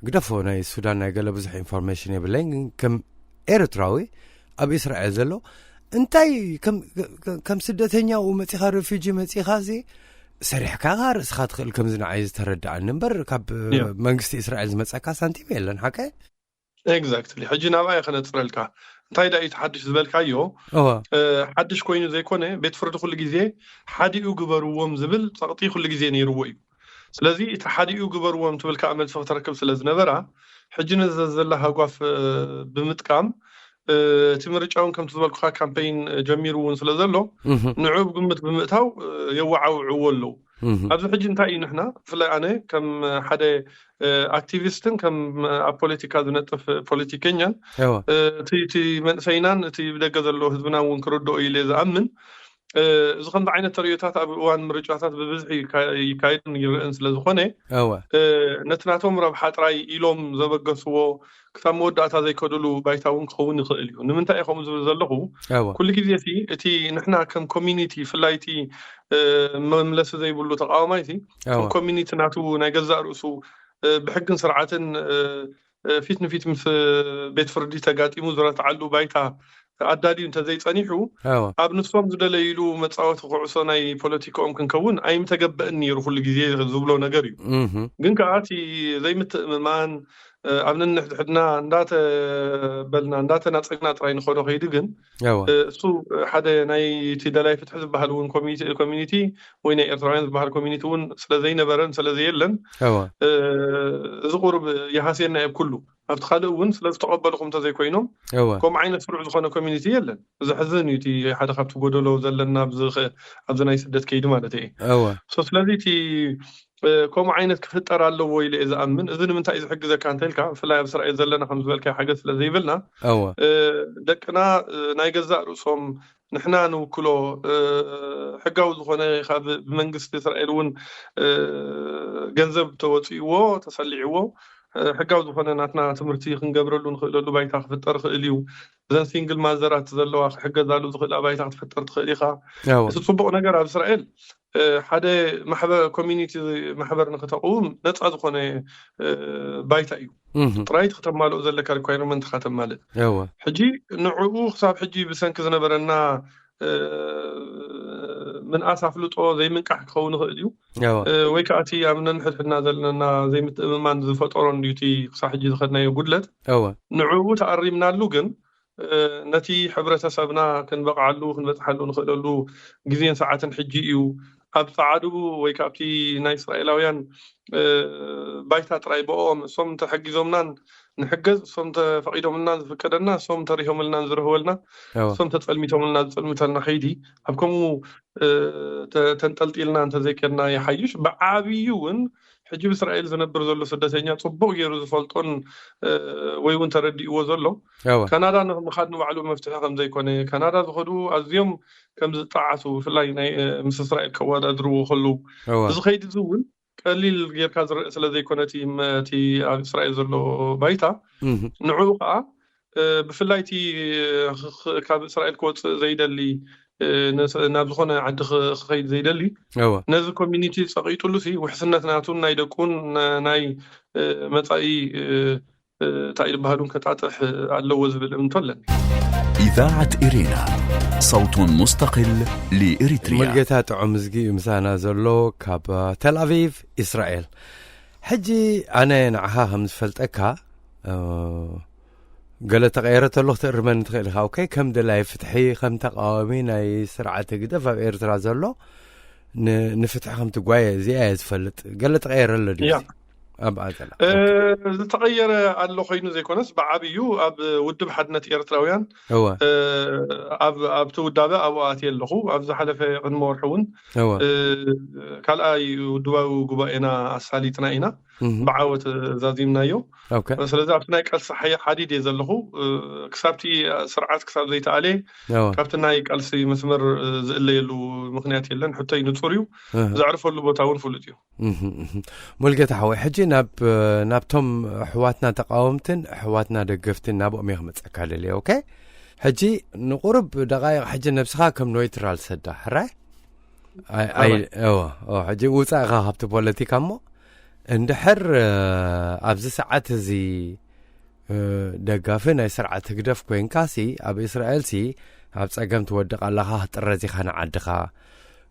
ግደፎ ናይ ሱዳን ናይ ገለ ብዙሕ ኢንፎርሜሽን የብለይን፣ ግን ከም ኤርትራዊ ኣብ እስራኤል ዘሎ እንታይ ከም ከም ስደተኛ ኡ መጺኻ ሬፊጂ መጺኻ ሲ ሰሪሕካ ካ ርእስኻ ትኽእል ከምዚ ንዓይ ዝተረዳኣኒ እምበር ካብ ያ። መንግስቲ እስራኤል ዝመጸካ ሳንቲም የለን ሓቀ? ኤግዛክትሊ። ሕጂ ናብኣ እየ ከነፅረልካ። እንታይ ዳ እዩ እቲ ሓድሽ ዝበልካዮ? እወ እ፣ ሓድሽ ኮይኑ ዘይኮነ ቤት ፍርዲ ኩሉ ግዜ ሓዲኡ ግበርዎም ዝብል ፀቕጢ ኩሉ ግዜ ነይርዎ እዩ። ስለዚ እቲ ሓዲኡ ግበርዎም ትብል ከዓ መልሲ ክትረክብ ስለ ዝነበራ ሕጂ ነዚ ዘላ ሃጓፍ እ፣ ብምጥቃም እ፣ እቲ ምርጫ እውን ከምቲ ዝበልኩካ ካምፔይን እ፣ ጀሚሩ እውን ስለ ዘሎ እህ፣ ንዑ ብግምት ብምእታው እ፣ የወዓውዕዎ ኣለዉ። እህ፣ ኣብዚ ሕጂ እንታይ እዩ ንሕና ብፍላይ ኣነ ከም ሓደ እ፣ ኣክቲቪስትን ከም ኣብ ፖለቲካ ዝነጥፍ ፖለቲከኛን እወ እ፣ እቲ እቲ መንእሰይናን እቲ ብደገ ዘሎ ህዝብና እውን ክርድኦ ኢለ ዝኣምን እ፣ እዚ ከምዚ ዓይነት ተርእዮታት ኣብ እዋን ምርጫታት ብብዝሒ ይካ- ይካየድን ይረአን ስለ ዝኾነ እወ እ፣ ነቲ ናቶም ረብሓ ጥራይ ኢሎም ዘበገስዎ ክሳብ መወዳእታ ዘይከደሉ ባይታ እውን ክኸውን ይኽእል እዩ። ንምንታይ እየ ከምኡ ዝብል ዘለኹ? እወ ኩሉ ግዜ ሲ እቲ ንሕና ከም ኮሚኒቲ ብፍላይ እቲ እ፣ መምለሲ ዘይብሉ ተቃዋማይ ሲ እወ ከም ኮሚኒቲ ናቱ ናይ ገዛእ ርእሱ እ፣ ብሕግን ስርዓትን እ፣ እ፣ ፊት ንፊት ምስ እ፣ ቤት ፍርዲ ተጋጢሙ ዝረትዓሉ ባይታ ኣዳልዩ እንተዘይጸኒሑ፣ እወ ኣብ ንሶም ዝደለይሉ መጻወቲ ኩዕሶ ናይ ፖለቲካኦም ክንከውን ኣይምተገበእን ነይሩ፣ ኩሉ ግዜ ዝብሎ ነገር እዩ። እህ ግን ከኣ እቲ ዘይምትእምማን፣ እ፣ ኣብ ነንሕድሕድና እንዳተበልና እንዳተናጸግና ጥራይ ንኸዶ ከይዱ። ግን እወ እ፣ እሱ ሓደ ናይ እቲ ደላይ ፍትሒ ዝበሃል እውን ኮሚኒቲ ኮሚኒቲ ወይ ናይ ኤርትራውያን ዝበሃል ኮሚኒቲ እውን ስለ ዘይነበረን ስለ ዘየለን፣ እወ እ፣ እዚ ቁሩብ ይሃስየና እየ። ኩሉ ኣብቲ ካልእ እውን ስለ ዝተቐበልኹም እንተዘይኮይኖም፣ እወ ከምኡ ዓይነት ስሩዕ ዝኾነ ኮሚኒቲ የለን። ዘሕዝን እዩ። እቲ ሓደ ካብቲ ጎደሎ ዘለና ኣብዚ ኸ- ኣብዚ ናይ ስደት ከይዲ ማለት እየ። እወ ሶ ስለዚ እቲ እ፣ ከምኡ ዓይነት ክፍጠር ኣለዎ ኢለ እየ ዝኣምን። እዚ ንምንታይ እዩ ዝሕግዘካ እንተልካ፣ ብፍላይ ኣብ እስራኤል ዘለና ከም ዝበልካ ሓገዝ ስለ ዘይብልና፣ እወ እ፣ ደቅና እ፣ ናይ ገዛእ ርእሶም ንሕና ንውክሎ እ፣ ሕጋዊ ዝኾነ ካብ ብመንግስቲ እስራኤል እውን እ፣ ገንዘብ ተወፂእዎ ተሰሊዕዎ እ፣ ሕጋዊ ዝኾነ ናትና ትምህርቲ ክንገብረሉ ንኽእለሉ ባይታ ክፍጠር ይኽእል እዩ። እዘን ሲንግል ማዘራት ዘለዋ ክሕገዛሉ ዝኽእላ ባይታ ክትፍጠር ትኽእል ኢኻ። እወ እቲ ጽቡቕ ነገር ኣብ እስራኤል እ፣ ሓደ ማሕበር ኮሚኒቲ ማሕበር ንክተቕውም ነፃ ዝኾነ እ፣ ባይታ እዩ። እህ ጥራይ እቲ ከተማልኦ ዘለካ ሪኳይርመንት ኢኻ ተማልእ። እወ ሕጂ ንዕኡ ክሳብ ሕጂ ብሰንኪ ዝነበረና እ፣ ምንኣስ ኣፍልጦ ዘይምንቃሕ ክኸውን ይኽእል እዩ። እወ እ፣ ወይ ከዓ እቲ ኣብ ነንሕድሕድና ዘለና ዘይምትእምማን ዝፈጠሮ እንድዩ እቲ ክሳብ ሕጂ ዝኸድናዮ ጉድለት። እወ ንዕኡ ተኣሪምናሉ ግን እ፣ ነቲ ሕብረተሰብና ክንበቕዓሉ ክንበፅሓሉ ንኽእለሉ ግዜን ሰዓትን ሕጂ እዩ። ኣብ ፃዕዱ ወይ ካብቲ ናይ እስራኤላውያን እ፣ ባይታ ጥራይ ብኦም እሶም ተሐጊዞምናን ንሕገዝ፣ እሶም ተፈቒዶምልናን ዝፍቀደና፣ እሶም ተሪሆምልናን ዝርህወልና፣ እወ እሶም ተፀልሚቶምልና ዝፀልምተልና ከይዲ ኣብ ከምኡ እ፣ ተ- ተንጠልጢልና እንተዘይከድና ይሓይሽ። ብዓብዩ እውን ሕጂ ብእስራኤል ዝነብር ዘሎ ስደተኛ ጽቡቕ ገይሩ ዝፈልጦን እ፣ ወይ እውን ተረዲእዎ ዘሎ እወ ካናዳ ንምኻድ ንባዕሉ መፍትሒ ከም ዘይኮነ፣ ካናዳ ዝኸዱ ኣዝዮም ከም ዝጠዓሱ፣ ብፍላይ ናይ እ፣ ምስ እስራኤል ከወዳድርዎ ከለዉ እወ እዚ ከይዲ እዚ እውን ቀሊል ጌርካ ዝረአ ስለ ዘይኮነ እቲ መ- እቲ ኣብ እስራኤል ዘሎ ባይታ እህ ንዕኡ ከዓ እ፣ ብፍላይ እቲ ኽ- ኽ- ካብ እስራኤል ክወፅእ ዘይደሊ እ፣ ንስ- ናብ ዝኾነ ዓዲ ኽ- ክኸይድ ዘይደሊ እወ ነዚ ኮሚኒቲ ጸቒጡሉ ሲ ውሕስነት ናቱን ናይ ደቁን ና- ናይ እ፣ መጻኢ እ፣ እ፣ እንታይ ዝበሃሉን ከጣጥሕ ኣለዎ ዝብል እምንቶ ኣለኒ። إذاعة إرينا، صوت مستقل لإريتريا. ሙልጌታ ጥዑም እዝጊ እዩ ምሳና ዘሎ ካብ ተል ኣቪቭ እስራኤል። ሕጂ ኣነ ንዓኻ ከም ዝፈልጠካ እ፣ ገለ ተቐየረ ተሎ ክትእርመኒ ትኽእል ኢኻ። ኦኬ፣ ከም ደላይ ፍትሒ ከም ተቃዋሚ ናይ ስርዓት ህግደፍ ኣብ ኤርትራ ዘሎ ን- ንፍትሒ ከም ትጓየ እዚኣ እየ ዝፈልጥ። ገለ ተቐየረ ኣሎ ድዩ? ያ ኣብ ኣዘላ እ፣ ዝተቐየረ ኣሎ ኮይኑ ዘይኮነስ ብዓብዩ ኣብ ውድብ ሓድነት ኤርትራውያን እወ እ፣ ኣብ ኣብቲ ውዳበ ኣብኡ ኣትየ ኣለኹ። ኣብ ዝሓለፈ ቅድሚ ወርሒ እውን እወ እ፣ ካልኣይ ውድባዊ ጉባኤና ኣሳሊጥና ኢና። እህ ብዓወት ዛዚምናዮ። ኦኬ ስለዚ ኣብቲ ናይ ቃልሲ ሓይ- ሓዲድ እየ ዘለኹ። እ፣ ክሳብቲ ስርዓት ክሳብ ዘይተኣልየ እወ ካብቲ ናይ ቃልሲ መስመር እ፣ ዝእለየሉ ምኽንያት የለን። ሕቶይ ንጹር እዩ። እህ ዘዕርፈሉ ቦታ እውን ፍሉጥ እዩ። እህ እህ። ሙልጌታ ሓወይ፣ ሕጂ ናብ ናብቶም ኣሕዋትና ተቃወምትን ኣሕዋትና ደገፍትን ናብኦም እየ ክመፀካ ደልየ። ኦኬ፣ ሕጂ ንቁሩብ ደቃይቕ ሕጂ ነብስኻ ከም ኖይትራል ሰዳ ሕራይ። ኣይ- ኣይ- ኣባይ። እወ እወ፣ ሕጂ ውፃእ ኢኻ ካብቲ ፖለቲካ እሞ እንድሕር እ፣ ኣብዚ ሰዓት እዚ እ፣ ደጋፊ ናይ ስርዓት ህግደፍ ኮይንካ ሲ ኣብ እስራኤል ሲ ኣብ ፀገም ትወድቕ ኣለኻ፣ ክትጥረዝ ኢኻ ንዓድኻ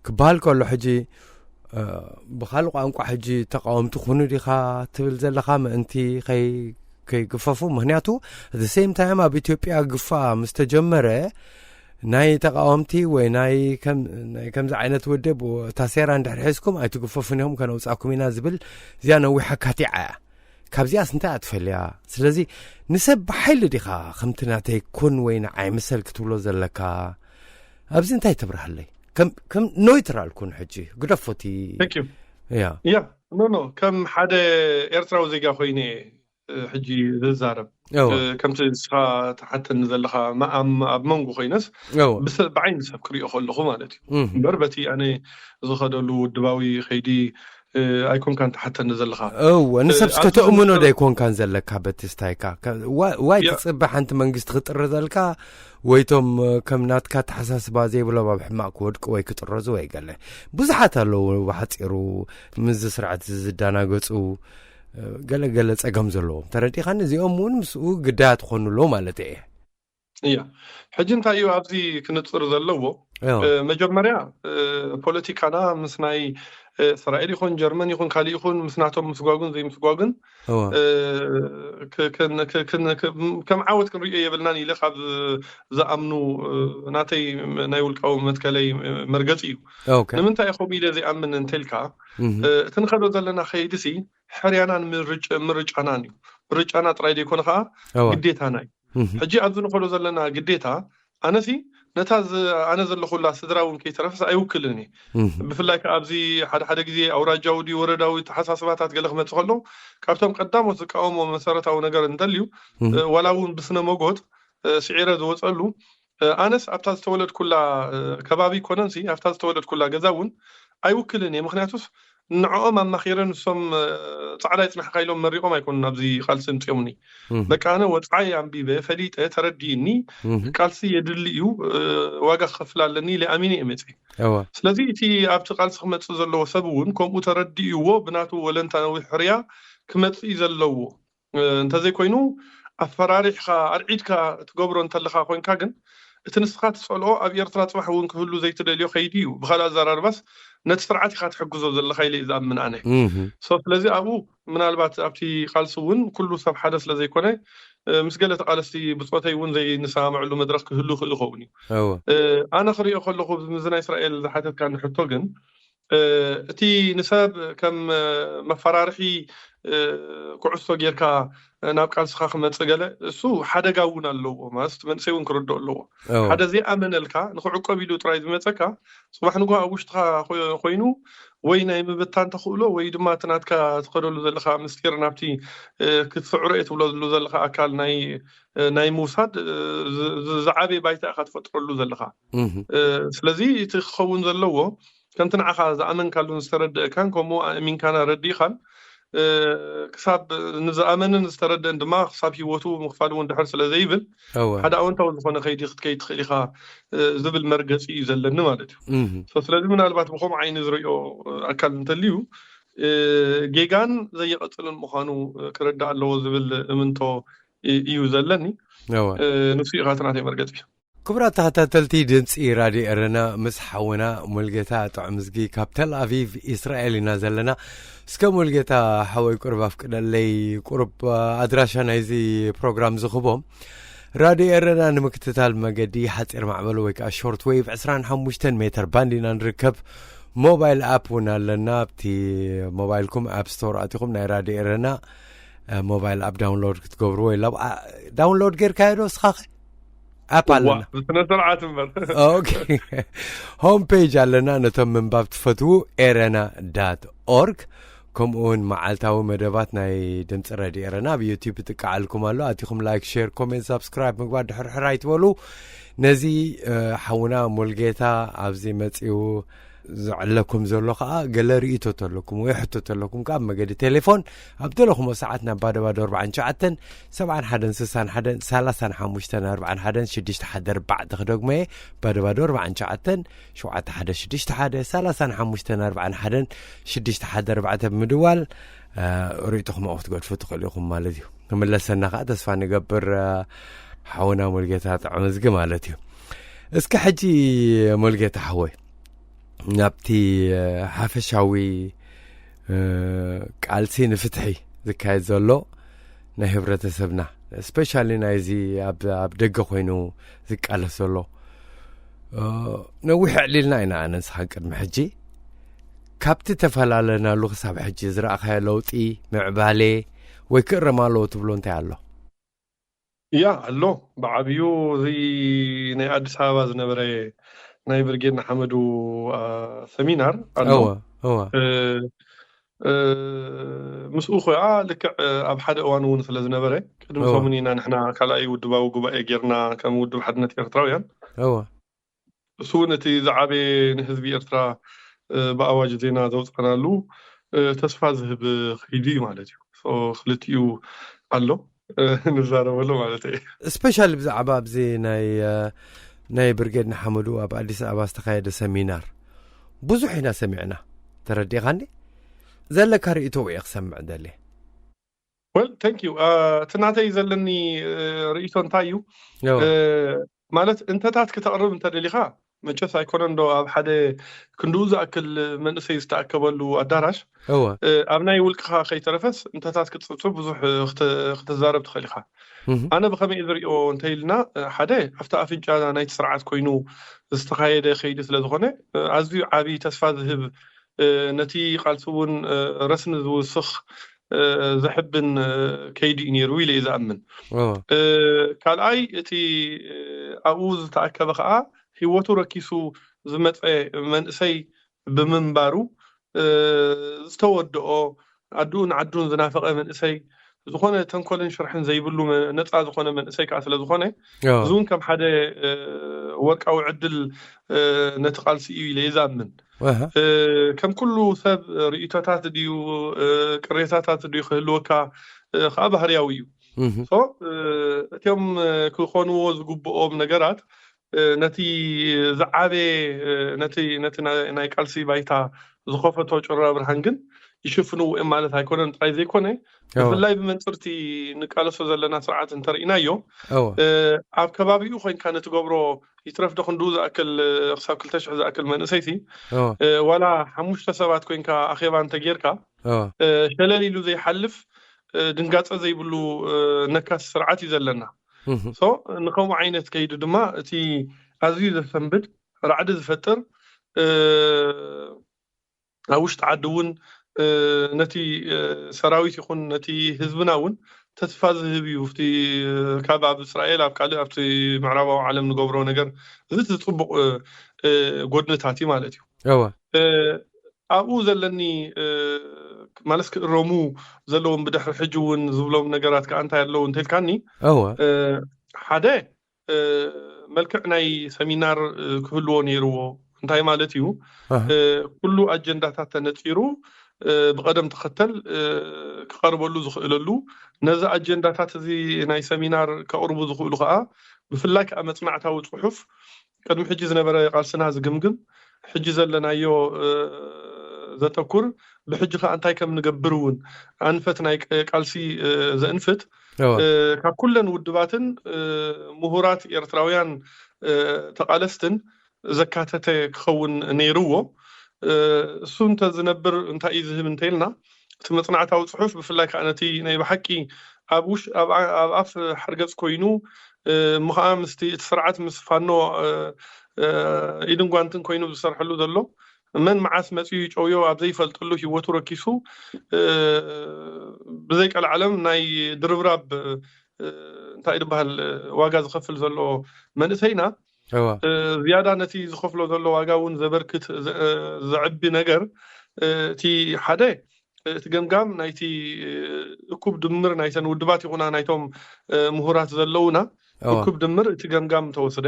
ክበሃል ከሎ ሕጂ እ፣ ብኻልእ ቋንቋ ሕጂ ተቃወምቲ ኩኑ ዲኻ ትብል ዘለኻ ምእንቲ ከይ- ከይግፈፉ? ምክንያቱ the same time ኣብ ኢትዮጵያ ግፋ ምስ ተጀመረ ናይ ተቃወምቲ ወይ ናይ ከም- ናይ ከምዚ ዓይነት ውድብ እታ ሴራ እንድሕር ሒዝኩም ኣይትግፈፉን ኢኹም ከነውፃኩም ኢና ዝብል እዚኣ ነዊሓ ካቲዓ እያ። ካብዚኣስ እንታይ እያ ትፈልያ? ስለዚ ንሰብ ብሓይሊ ዲኻ ከምቲ ናተይ ኩን ወይ ንዓይ ምሰል ክትብሎ ዘለካ? ኣብዚ እንታይ ትብርሃለይ? ከም ከም ኖይትራል ኩን ሕጂ ግደፎቲ Thank you። ያ ያ ኖ ኖ ከም ሓደ ኤርትራዊ ዜጋ ኮይነ እየ እ፣ ሕጂ ዝዛረብ። እወ እ፣ ከምቲ ንስኻ ትሓተኒ ዘለኻ ማ- ኣብ ኣብ መንጎ ኮይነስ እወ ብሰ- ብዓይኒ ሰብ ክሪኦ ከለኹ ማለት እዩ። እህ እምበር በቲ ኣነ ዝኸደሉ ውድባዊ ከይዲ እ፣ ኣይኮንካን ትሓተኒ ዘለኻ። እወ ንሰብ እ፣ እስከ ተእምኖ ኣብ- ዳይኮንካን ዘለካ በቲ ስታይካ ከ- ዋ- ዋይ ያ- ትፅበ ሓንቲ መንግስቲ ክጥርዘልካ ወይቶም እ፣ ከም ናትካ ኣተሓሳስባ ዘይብሎም ኣብ ሕማቅ ክወድቁ ወይ ክጥረዙ ወይ ገለ ብዙሓት ኣለዉ። ብሓፂሩ ምስዚ ስርዓት እዚ ዝዳናገፁ እ፣ ገለ ገለ ፀገም ዘለዎም ተረዲኻኒ። እዚኦም እውን ምስኡ ግዳያት ክኾኑ ኣለዉ ማለት እየ። እያ። ሕጂ እንታይ እዩ ኣብዚ ክንጽር ዘለዎ? እዎ። እ፣ መጀመርያ፣ እ፣ ፖለቲካና ምስ ናይ፣ እ፣ እስራኤል ይኹን ጀርመን ይኹን ካልእ ይኹን ምስ ናቶም ምስጓጉን ዘይምስጓጉን፣ እዎ። እ፣ ክ-፣ ክን-፣ ክ-፣ ክን-፣ ክ-፣ ከም ዓወት ክንሪኦ የብልናን ኢለ ካብ ዝኣምኑ፣ እ፣ ናተይ ናይ ውልቃዊ መትከለይ፣ እ፣ መርገጺ እዩ። ኦኬ። ንምንታይ ከምኡ ኢለ ዘይኣምን እንተልካ፣ እህ። እ፣ እቲ ንኸዶ ዘለና ከይድሲ ሕርያናን ምርጭ-፣ ምርጫናን እዩ። ምርጫና ጥራይ ዘይኮነ ከዓ እዎ። ግዴታና እዩ። እህ። ሕጂ ኣብዚ ንኸዶ ዘለና ግዴታ፣ ኣነሲ ነታ ዝ-፣ ኣነ ዘለኹላ ስድራ እውን ከይተረፈስ ኣይውክልን እየ። እህ። ብፍላይ ከዓ ኣብዚ ሓደ ሓደ ግዜ ኣውራጃዊ ድዩ ወረዳዊ ተሓሳስባታት ገለ ክመፅእ ከሎ፣ ካብቶም ቀዳሞት ዝቃወሞ መሰረታዊ ነገር እንተልዩ፣ እህ። እ፣ ዋላ እውን ብስነ መጎጥ፣ እ፣ ስዒረ ዝወፀሉ፣ እ፣ ኣነስ ኣብታ ዝተወለድኩላ፣ እ፣ ከባቢ ኮነንሲ ኣብታ ዝተወለድኩላ ገዛ እውን ኣይውክልን እየ። ምክንያቱስ ንዕኦም ኣማኺረ ንሶም፣ እ፣ ጻዕዳ ይጽናሕካ ኢሎም መሪቖም ኣይኮኑን ኣብዚ ቃልሲ ምጽኦምኒ። እህ። በቃ ኣነ ወጻይ ኣንቢበ፣ ፈሊጠ፣ ተረዲእኒ፣ እህ። ቃልሲ የድሊ እዩ፣ እ፣ ዋጋ ክኸፍል ኣለኒ ኢለ ኣሚነ እየ መጽእ። እዎ። ስለዚ እቲ ኣብቲ ቃልሲ ክመጽእ ዘለዎ ሰብ እውን ከምኡ ተረዲእዎ ብናቱ ወለንታዊ ሕርያ ክመጽእ እዩ ዘለዎ። እ፣ እንተዘይኮይኑ ኣፈራሪሕካ ኣርዒድካ ትገብሮ እንተለኻ ኮንካ ግን እቲ ንስኻ ትጸልኦ ኣብ ኤርትራ ጽባሕ እውን ክህሉ ዘይትደልዮ ከይዲ እዩ። ብኻልእ ኣዘራርባስ ነቲ ስርዓት ኢኻ ትሕግዞ ዘለኻ ኢለ እየ ዝኣምን ኣነ። እህ። ሶ ስለዚ ኣብኡ ምናልባት ኣብቲ ቃልሲ እውን ኩሉ ሰብ ሓደ ስለ ዘይኮነ፣ እ፣ ምስ ገለ ተቃለስቲ ብጾተይ እውን ዘይንሰማምዐሉ መድረኽ ክህሉ ይኽእል ይኸውን እዩ። እዎ። እ፣ ኣነ ክሪኦ ከለኹ፣ እዚ ናይ እስራኤል ዝሓተትካኒ ሕቶ ግን፣ እ፣ እቲ ንሰብ ከም፣ እ፣ መፈራርሒ፣ እ፣ ኩዕሶ ጌርካ፣ እ፣ ናብ ቃልስኻ ክመጽእ ገለ፣ እሱ ሓደጋ እውን ኣለዎ። ማለት መንእሰይ እውን ክርድኦ ኣለዎ። እዎ። ሓደ ዘይኣመነልካ ንክዕቆብ ኢሉ ጥራይ ዝመጸካ፣ ጽባሕ ንግሆ ኣብ ውሽጥኻ ኮ-፣ ኮይኑ ወይ ናይ ምብታን ተኽእሎ ወይ ድማ እቲ ናትካ ትኸደሉ ዘለኻ ምስጢር ናብቲ፣ እ፣ ክትስዕሮ እየ ትብለሉ ዘለኻ ኣካል ናይ፣ እ፣ ናይ ምውሳድ፣ እ፣ ዝ-፣ ዝ-፣ ዝዓበየ ባይታ ኢኻ ትፈጥረሉ ዘለኻ። እህ። እ፣ ስለዚ እቲ ክኸውን ዘለዎ ከምቲ ንዓኻ ዝኣመንካሉን ዝተረድእካን ከምኡ ኣእሚንካን ኣረዲእኻን፣ እ፣ ክሳብ ንዝኣመንን ዝተረድእን ድማ ክሳብ ህይወቱ ምኽፋል እውን ድሕር ስለ ዘይብል፣ እዎ። ሓደ ኣወንታዊ ዝኾነ ከይዲ ክትከይድ ትኽእል ኢኻ፣ እ፣ ዝብል መርገጺ እዩ ዘለኒ ማለት እዩ። እህ። ሶ ስለዚ ምናልባት ብኸምኡ ዓይኒ ዝርእዮ፣ እ፣ ኣካል እንተልዩ፣ እ፣ ጌጋን ዘየቐጽልን ምዃኑ፣ እ፣ ክርዳእ ኣለዎ ዝብል እምንቶ እ-፣ እዩ ዘለኒ። እዎ። እ፣ ንሱ እዩ ኻትናተይ መርገጺ። ክቡራት ተኸታተልቲ ድምፂ ራድዮ ኤረና፣ ምስ ሓውና ሙልጌታ ጥዑምዝጊ ካብ ተል ኣቪቭ ኢስራኤል ኢና ዘለና። እስከ ሙልጌታ ሓወይ፣ ቁርብ ኣፍቅደለይ፣ ቁርብ ኣድራሻ ናይዚ ፕሮግራም ዝኽቦም። ራድዮ ኤረና ንምክትታል መገዲ ሓፂር ማዕበል ወይ ከዓ ሾርት ዌቭ ዕስራን ሓሙሽተን ሜትር ባንድ ኢና ንርከብ። ሞባይል ኣፕ እውን ኣለና። ኣብቲ ሞባይልኩም ኣፕ ስቶር ኣቲኹም ናይ ራድዮ ኤረና፣ እ፣ ሞባይል ኣፕ ዳውንሎድ ክትገብርዎ የላ። ኣ፣ ዳውንሎድ ጌርካዮ ዶ እስኻ ኸ? ኣፕ ኣለና። ብስነ ስርዓት እምበር። ኦኬ። ሆም ፔጅ ኣለና። ነቶም ምንባብ ትፈትዉ ኤረና ዳት ኦርግ፣ ከምኡ እውን መዓልታዊ መደባት ናይ ድምፂ ረድዮ ኤረና ኣብ ዩቲዩብ ይጥቃዓልኩም ኣሎ። ኣቲኹም ላይክ፣ ሼር፣ ኮሜንት፣ ሳብስክራይብ ምግባር ድሕርሕር ኣይትበሉ። ነዚ፣ እ፣ ሓውና ሙልጌታ ኣብዚ መፂኡ ዝዕለኩም ዘሎ ከዓ ገለ ርእይቶ ተለኩም ወይ ሕቶ ተለኩም ከዓ ብመገዲ ቴሌፎን ኣብ ደለኹሞ ሰዓት ናብ ባዶ ባዶ ኣርባዓን ትሽዓተን ሰብዓን ሓደን ስሳን ሓደን ሰላሳን ሓሙሽተን ኣርባዓን ሓደን ሽዱሽተ ሓደ ኣርባዕተ ክደግሞ እየ። ባዶ ባዶ ኣርባዓን ትሽዓተን ሸውዓተ ሓደ ሽዱሽተ ሓደ ሰላሳን ሓሙሽተን ኣርባዓን ሓደን ሽዱሽተ ሓደ ኣርባዕተ ብምድዋል፣ እ፣ ርእይቶኹም ኣብኡ ክትገድፉ ትኽእሉ ኢኹም ማለት እዩ። ክምለሰና ከዓ ተስፋ ንገብር፣ እ፣ ሓውና ሙልጌታ ጥዑምዝጊ ማለት እዩ። እስኪ ሕጂ ሙልጌታ ሓወይ ናብቲ፣ እ፣ ሓፈሻዊ፣ እ፣ ቃልሲ ንፍትሒ ዝካየድ ዘሎ ናይ ህብረተሰብና፣ ስፔሻሊ ናይዚ ኣብ፣ ኣብ ደገ ኮይኑ ዝቃለስ ዘሎ፣ እ፣ ነዊሕ ኣዕሊልና ኢና ኣነ ንስኻን ቅድሚ ሕጂ። ካብቲ ተፈላለናሉ ክሳብ ሕጂ ዝረኣኻዮ ለውጢ፣ ምዕባሌ ወይ ክእረም ኣለዎ ትብሎ እንታይ ኣሎ? ያ ኣሎ። ብዓብዩ እዚ ናይ ኣዲስ ኣበባ ዝነበረ ናይ ብርጌድ ንሓመዱ፣ አ፣ ሰሚናር ኣሎ። እወ፣ እወ። እ፣ እ፣ ምስኡ ከዓ ልክዕ ኣብ ሓደ እዋን እውን ስለ ዝነበረ፣ ቅድሚ እወ። ሰሙን ኢና ንሕና ካልኣይ ውድባዊ ጉባኤ ጌርና ከም ውድብ ሓድነት ኤርትራውያን። እወ። እሱ እውን እቲ ዝዓበየ ንህዝቢ ኤርትራ፣ እ፣ ብኣዋጅ ዜና ዘውፃእናሉ፣ እ፣ ተስፋ ዝህብ ከይዲ እዩ ማለት እዩ። ሶ ክልቲኡ ኣሎ፣ እ፣ ንዛረበሉ ማለት እየ። ስፔሻሊ ብዛዕባ ኣብዚ ናይ፣ እ፣ ናይ ብርጌድ ንሓመዱ ኣብ ኣዲስ ኣበባ ዝተኻየደ ሰሚናር ብዙሕ ኢና ሰሚዕና። ተረዲእኻኒ? ዘለካ ርእይቶ እየ ክሰምዕ ደልየ። ወል፣ Thank you. እቲ ናተይ ዘለኒ ርእይቶ እንታይ እዩ? ማለት እንተታት ክተቕርብ እንተደሊኻ፣ መቸስ ኣይኮነን ዶ ኣብ ሓደ ክንድኡ ዝኣክል መንእሰይ ዝተኣከበሉ ኣዳራሽ፣ ኣብ ናይ ውልቅኻ ከይተረፈስ እንተታት ክትፅብፅብ ብዙሕ ክትዛረብ ትኽእል ኢኻ። ኣነ ብኸመይ ዝሪኦ እንተኢልና፣ ሓደ ኣብቲ ኣፍንጫ ናይቲ ስርዓት ኮይኑ ዝተኻየደ ከይዲ ስለዝኾነ፣ ኣዝዩ ዓብዪ ተስፋ ዝህብ፣ ነቲ ቃልሲ እውን ረስኒ ዝውስኽ፣ ዘሕብን ከይዲ እዩ ነይሩ ኢለ እዩ ዝኣምን። ካልኣይ፣ እቲ ኣብኡ ዝተኣከበ ከዓ ህይወቱ ረኪሱ ዝመፀ መንእሰይ ብምንባሩ፣ ዝተወደኦ፣ ኣድኡን ዓዱን ዝናፈቐ መንእሰይ፣ ዝኾነ ተንኮልን ሽርሕን ዘይብሉ ነፃ ዝኾነ መንእሰይ ከዓ ስለዝኾነ፣ እዚ እውን ከም ሓደ ወርቃዊ ዕድል ነቲ ቃልሲ እዩ ኢለ ይዛምን። ከም ኩሉ ሰብ ርእይቶታት ድዩ፣ ቅሬታታት ድዩ ክህልወካ ከዓ ባህርያዊ እዩ። እቲኦም ክኾንዎ ዝግብኦም ነገራት ነቲ ዝዓበየ፣ ነቲ ናይ ቃልሲ ባይታ ዝኸፈቶ ጭራ ብርሃን ግን ይሽፍንዎ እዮም ማለት ኣይኮነን ጥራይ ዘይኮነ፣ ብፍላይ ብመንፅርቲ ንቃለሶ ዘለና ስርዓት እንተርኢናዮ፣ ኣብ ከባቢኡ ኮይንካ ንትገብሮ ይትረፍ ዶ ክንድኡ ዝኣክል፣ ክሳብ ክልተ ሽሕ ዝኣክል መንእሰይቲ፣ ዋላ ሓሙሽተ ሰባት ኮይንካ ኣኼባ እንተጌርካ፣ ሸለል ኢሉ ዘይሓልፍ ድንጋፀ ዘይብሉ ነካስ ስርዓት እዩ ዘለና። ንከምኡ ዓይነት ከይዱ ድማ እቲ ኣዝዩ ዘሰንብድ፣ ራዕዲ ዝፈጥር፣ ኣብ ውሽጢ ዓዲ እውን ነቲ ሰራዊት ይኹን ነቲ ህዝብና እውን ተስፋ ዝህብ እዩ። እቲ ካብ ኣብ እስራኤል ኣብ ካልእ ኣብቲ ምዕራባዊ ዓለም ንገብሮ ነገር፣ እዚ እቲ ፅቡቕ ጎድንታት እዩ ማለት እዩ። ኣብኡ ዘለኒ ማለት ክእረሙ ዘለዎም ብድሕሪ ሕጂ እውን ዝብሎም ነገራት ከዓ እንታይ ኣለዉ እንተልካኒ፣ ሓደ መልክዕ ናይ ሰሚናር ክህልዎ ነይርዎ። እንታይ ማለት እዩ? ኩሉ ኣጀንዳታት ተነፂሩ ብቐደም ተኸተል ክቐርበሉ ዝኽእለሉ፣ ነዚ ኣጀንዳታት እዚ ናይ ሰሚናር ከቕርቡ ዝኽእሉ ከዓ ብፍላይ ከዓ መፅናዕታዊ ፅሑፍ ቅድሚ ሕጂ ዝነበረ ቃልስና ዝግምግም፣ ሕጂ ዘለናዮ ዘተኩር፣ ብሕጂ ከዓ እንታይ ከም ንገብር እውን ኣንፈት ናይ ቃልሲ ዘእንፍት፣ ካብ ኩለን ውድባትን ምሁራት ኤርትራውያን ተቃለስትን ዘካተተ ክኸውን ነይርዎ። እሱ እንተ ዝነብር እንታይ እዩ ዝህብ እንተኢልና፣ እቲ መፅናዕታዊ ፅሑፍ ብፍላይ ከዓ ነቲ ናይ ብሓቂ ኣብ ውሽ ኣብ ኣፍ ሓርገፅ ኮይኑ፣ እሞ ከዓ ምስቲ እቲ ስርዓት ምስ ፋኖ ኢድን ጓንትን ኮይኑ ዝሰርሐሉ ዘሎ፣ መን መዓስ መፅኡ ይጨውዮ ኣብ ዘይፈልጠሉ ህይወቱ ረኪሱ፣ ብዘይ ቀልዓለም ናይ ድርብራብ እንታይ ዝበሃል ዋጋ ዝኸፍል ዘሎ መንእሰይና፣ ዝያዳ ነቲ ዝኸፍሎ ዘሎ ዋጋ እውን ዘበርክት ዘዕቢ ነገር፣ እቲ ሓደ እቲ ገምጋም ናይቲ እኩብ ድምር ናይተን ውድባት ይኹና ናይቶም ምሁራት ዘለውና እኩብ ድምር እቲ ገምጋም እንተወስደ፣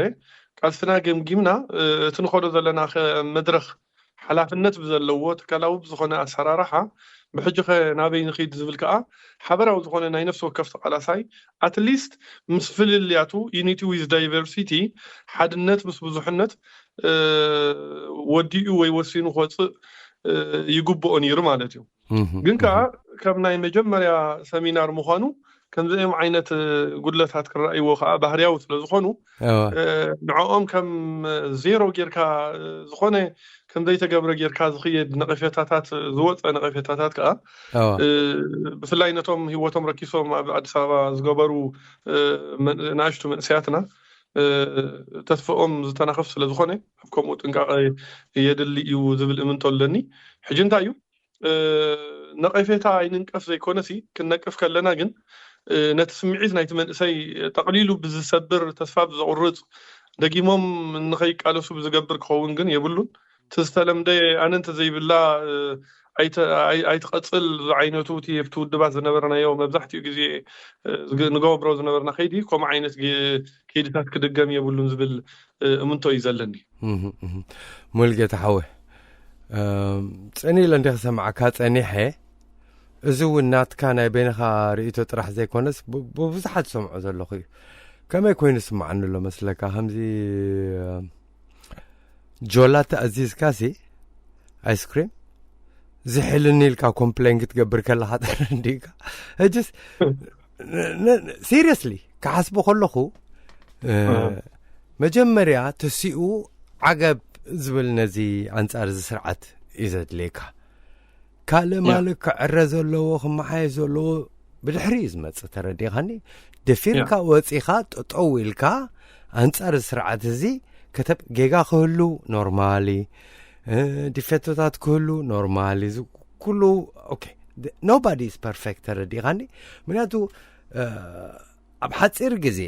ቃልስና ገምጊምና፣ እቲ ንኸዶ ዘለና መድረኽ ሓላፍነት ብዘለዎ ትካላዊ ብዝኾነ ኣሰራርሓ ብሕጂ ኸ ናበይ ንኺድ ዝብል ከዓ ሓበራዊ ዝኾነ ናይ ነፍሲ ወከፍ ተቃላሳይ ኣትሊስት ምስ ፍልልያቱ፣ unity with diversity፣ ሓድነት ምስ ብዙሕነት ወዲኡ ወይ ወሲኑ ክወፅእ ይግብኦ ነይሩ ማለት እዩ። ግን ከዓ ከም ናይ መጀመርያ ሰሚናር ምዃኑ ከምዚኦም ዓይነት ጉድለታት ክረኣይዎ ከዓ ባህርያዊ ስለዝኾኑ፣ ንዕኦም ከም ዜሮ ጌርካ፣ ዝኾነ ከም ዘይተገብረ ጌርካ ዝኽየድ ነቐፌታታት፣ ዝወፀ ነቐፌታታት ከዓ ብፍላይ ነቶም ህይወቶም ረኪሶም ኣብ ኣዲስ ኣበባ ዝገበሩ ንኣሽቱ መንእሰያትና ተስፈኦም ዝተናኸፍ ስለዝኾነ፣ ኣብ ከምኡ ጥንቃቐ የድሊ እዩ ዝብል እምንቶ ኣለኒ። ሕጂ እንታይ እዩ ነቐፌታ ኣይንንቀፍ ዘይኮነሲ፣ ክንነቅፍ ከለና ግን ነቲ ስምዒት ናይቲ መንእሰይ ጠቕሊሉ ብዝሰብር፣ ተስፋ ብዘቑርፅ፣ ደጊሞም ንኸይቃለሱ ብዝገብር ክኸውን ግን የብሉን። እቲ ዝተለምደ ኣነ እንተዘይብላ ኣይትቐፅል ዝዓይነቱ፣ እቲ ኣብቲ ውድባት ዝነበርናዮ መብዛሕትኡ ግዜ ንገብሮ ዝነበርና ከይዲ ከምኡ ዓይነት ከይድታት ክድገም የብሉን ዝብል እምንቶ እዩ ዘለኒ። ሙልጌታ ሓወ፣ ጸኒለ እንደ ክሰምዓካ ጸኒሐ። እዚ እውን ናትካ ናይ በይንኻ ርእይቶ ጥራሕ ዘይኮነስ ብብዙሓት ዝሰምዖ ዘለኹ እዩ። ከመይ ኮይኑ ይስምዓኒ ኣሎ መስለካ? ከምዚ ጆላተ ኣዚዝካሲ ኣይስክሪም ዝሕልኒ ኢልካ ኮምፕሌን ክትገብር ከለኻ ተረዲእካ። ሕጅስ ሲሪየስሊ ክሓስቦ ከለኹ፣ መጀመርያ ተሲኡ ዓገብ ዝብል ነዚ ኣንጻር እዚ ስርዓት እዩ ዘድልየካ። ካልእ ማለት ክዕረ ዘለዎ ክመሓየሽ ዘለዎ ብድሕሪ እዩ ዝመጽእ። ተረዲኻኒ? ደፊርካ ወጺኻ ጠጠው ኢልካ ኣንጻር እዚ ስርዓት እዚ ከተብ ጌጋ ክህሉ ኖርማሊ፣ ዲፌቶታት ክህሉ ኖርማሊ፣ ኩሉ ኦኬ። Nobody is perfect። ተረዲኻኒ? ምክንያቱ ኣብ ሓፂር ግዜ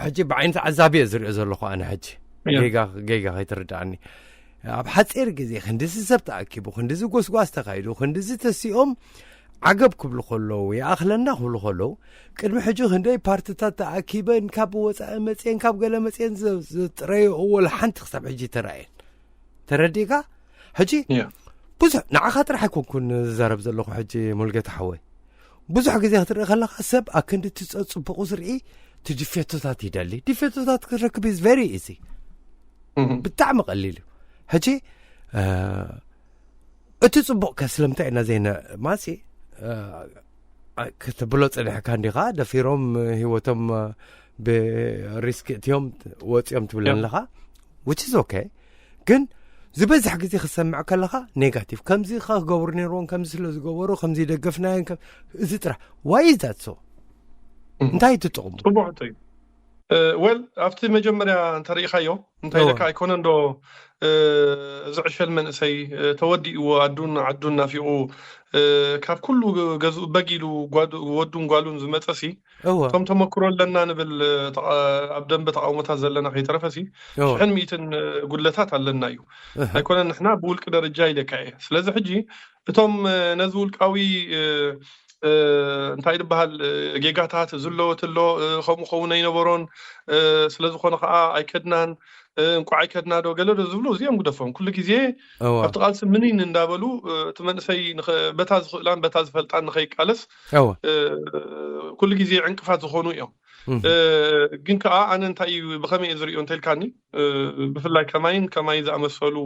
ሕጂ ብዓይነት ዓዛቢ እየ ዝሪኦ ዘለኹ ኣነ። ሕጂ ጌጋ ከይትርዳእኒ፣ ኣብ ሓፂር ግዜ ክንዲዚ ሰብ ተኣኪቡ፣ ክንዲዚ ጎስጓስ ተኻይዱ፣ ክንዲዚ ተሲኦም ዓገብ ክብሉ ከለዉ፣ ይኣኽለና ክብሉ ከለዉ፣ ቅድሚ ሕጂ ክንደይ ፓርትታት ተኣኪበን ካብ ወፃኢ መፅየን ካብ ገለ መፅየን ዝጥረየኦ ወላ ሓንቲ ክሳብ ሕጂ ተራእየን። ተረዲእካ? ሕጂ ብዙሕ ንዓኻ ጥራሕ ኣይኮንኩን ዝዛረብ ዘለኹ። ሕጂ ሙልጌታ ሓወይ፣ ብዙሕ ግዜ ክትርኢ ከለኻ ሰብ ኣክንዲ እቲ ጸጽቡቑ ዝርኢ እቲ ድፌቶታት ይደሊ። ድፌቶታት ክትረክብ is very easy። ብጣዕሚ ቀሊል እዩ። ሕጂ እቲ ጽቡቕ ከ ስለምንታይ ኢና ዘይነ ማሲ ክትብሎ ጸኒሕካ እንዲኻ? ደፊሮም ህይወቶም ብሪስክ እትዮም ወፂኦም ትብለን ኣለኻ፣ which is okay። ግን ዝበዝሕ ግዜ ክሰምዕ ከለኻ ኔጋቲቭ፣ ከምዚ ክገብሩ ነይርዎም፣ ከምዚ ስለ ዝገበሩ ከምዚ ደገፍናዮን፣ እዚ ጥራሕ። ዋይ ዛት ሶ እንታይ ትጥቕሙ? ፅቡቅ ሕቶ እዩ። ወል ኣብቲ መጀመርያ እንተሪኢኻዮ እንታይ ኢለካ ኣይኮነ እንዶ፣ እዚ ዕሸል መንእሰይ ተወዲእዎ ኣዱን ዓዱን ናፊቑ፣ ካብ ኩሉ ገዝኡ በጊሉ ወዱን ጓሉን ዝመፀሲ፣ እቶም ተመክሮ ኣለና ንብል ኣብ ደንበ ተቃውሞታት ዘለና ከይተረፈሲ ሽሕን ሚእትን ጉድለታት ኣለና እዩ። ኣይኮነን ንሕና ብውልቂ ደረጃ ኢለካ እየ። ስለዚ ሕጂ እቶም ነዚ ውልቃዊ እንታይ ዝበሃል ጌጋታት ዝለወት ኣሎ፣ ከምኡ ከውን ኣይነበሮን፣ ስለዝኾነ ከዓ ኣይከድናን፣ እንቋዕ ኣይከድና ዶ ገለ ዶ ዝብሉ እዚኦም ግደፎም። ኩሉ ግዜ ኣብቲ ቃልሲ ምኒን እንዳበሉ እቲ መንእሰይ በታ ዝኽእላን በታ ዝፈልጣን ንኸይቃለስ ኩሉ ግዜ ዕንቅፋት ዝኾኑ እዮም። ግን ከዓ ኣነ እንታይ እዩ ብኸመይ እየ ዝሪኦ እንተልካኒ፣ ብፍላይ ከማይን ከማይ ዝኣመሰሉ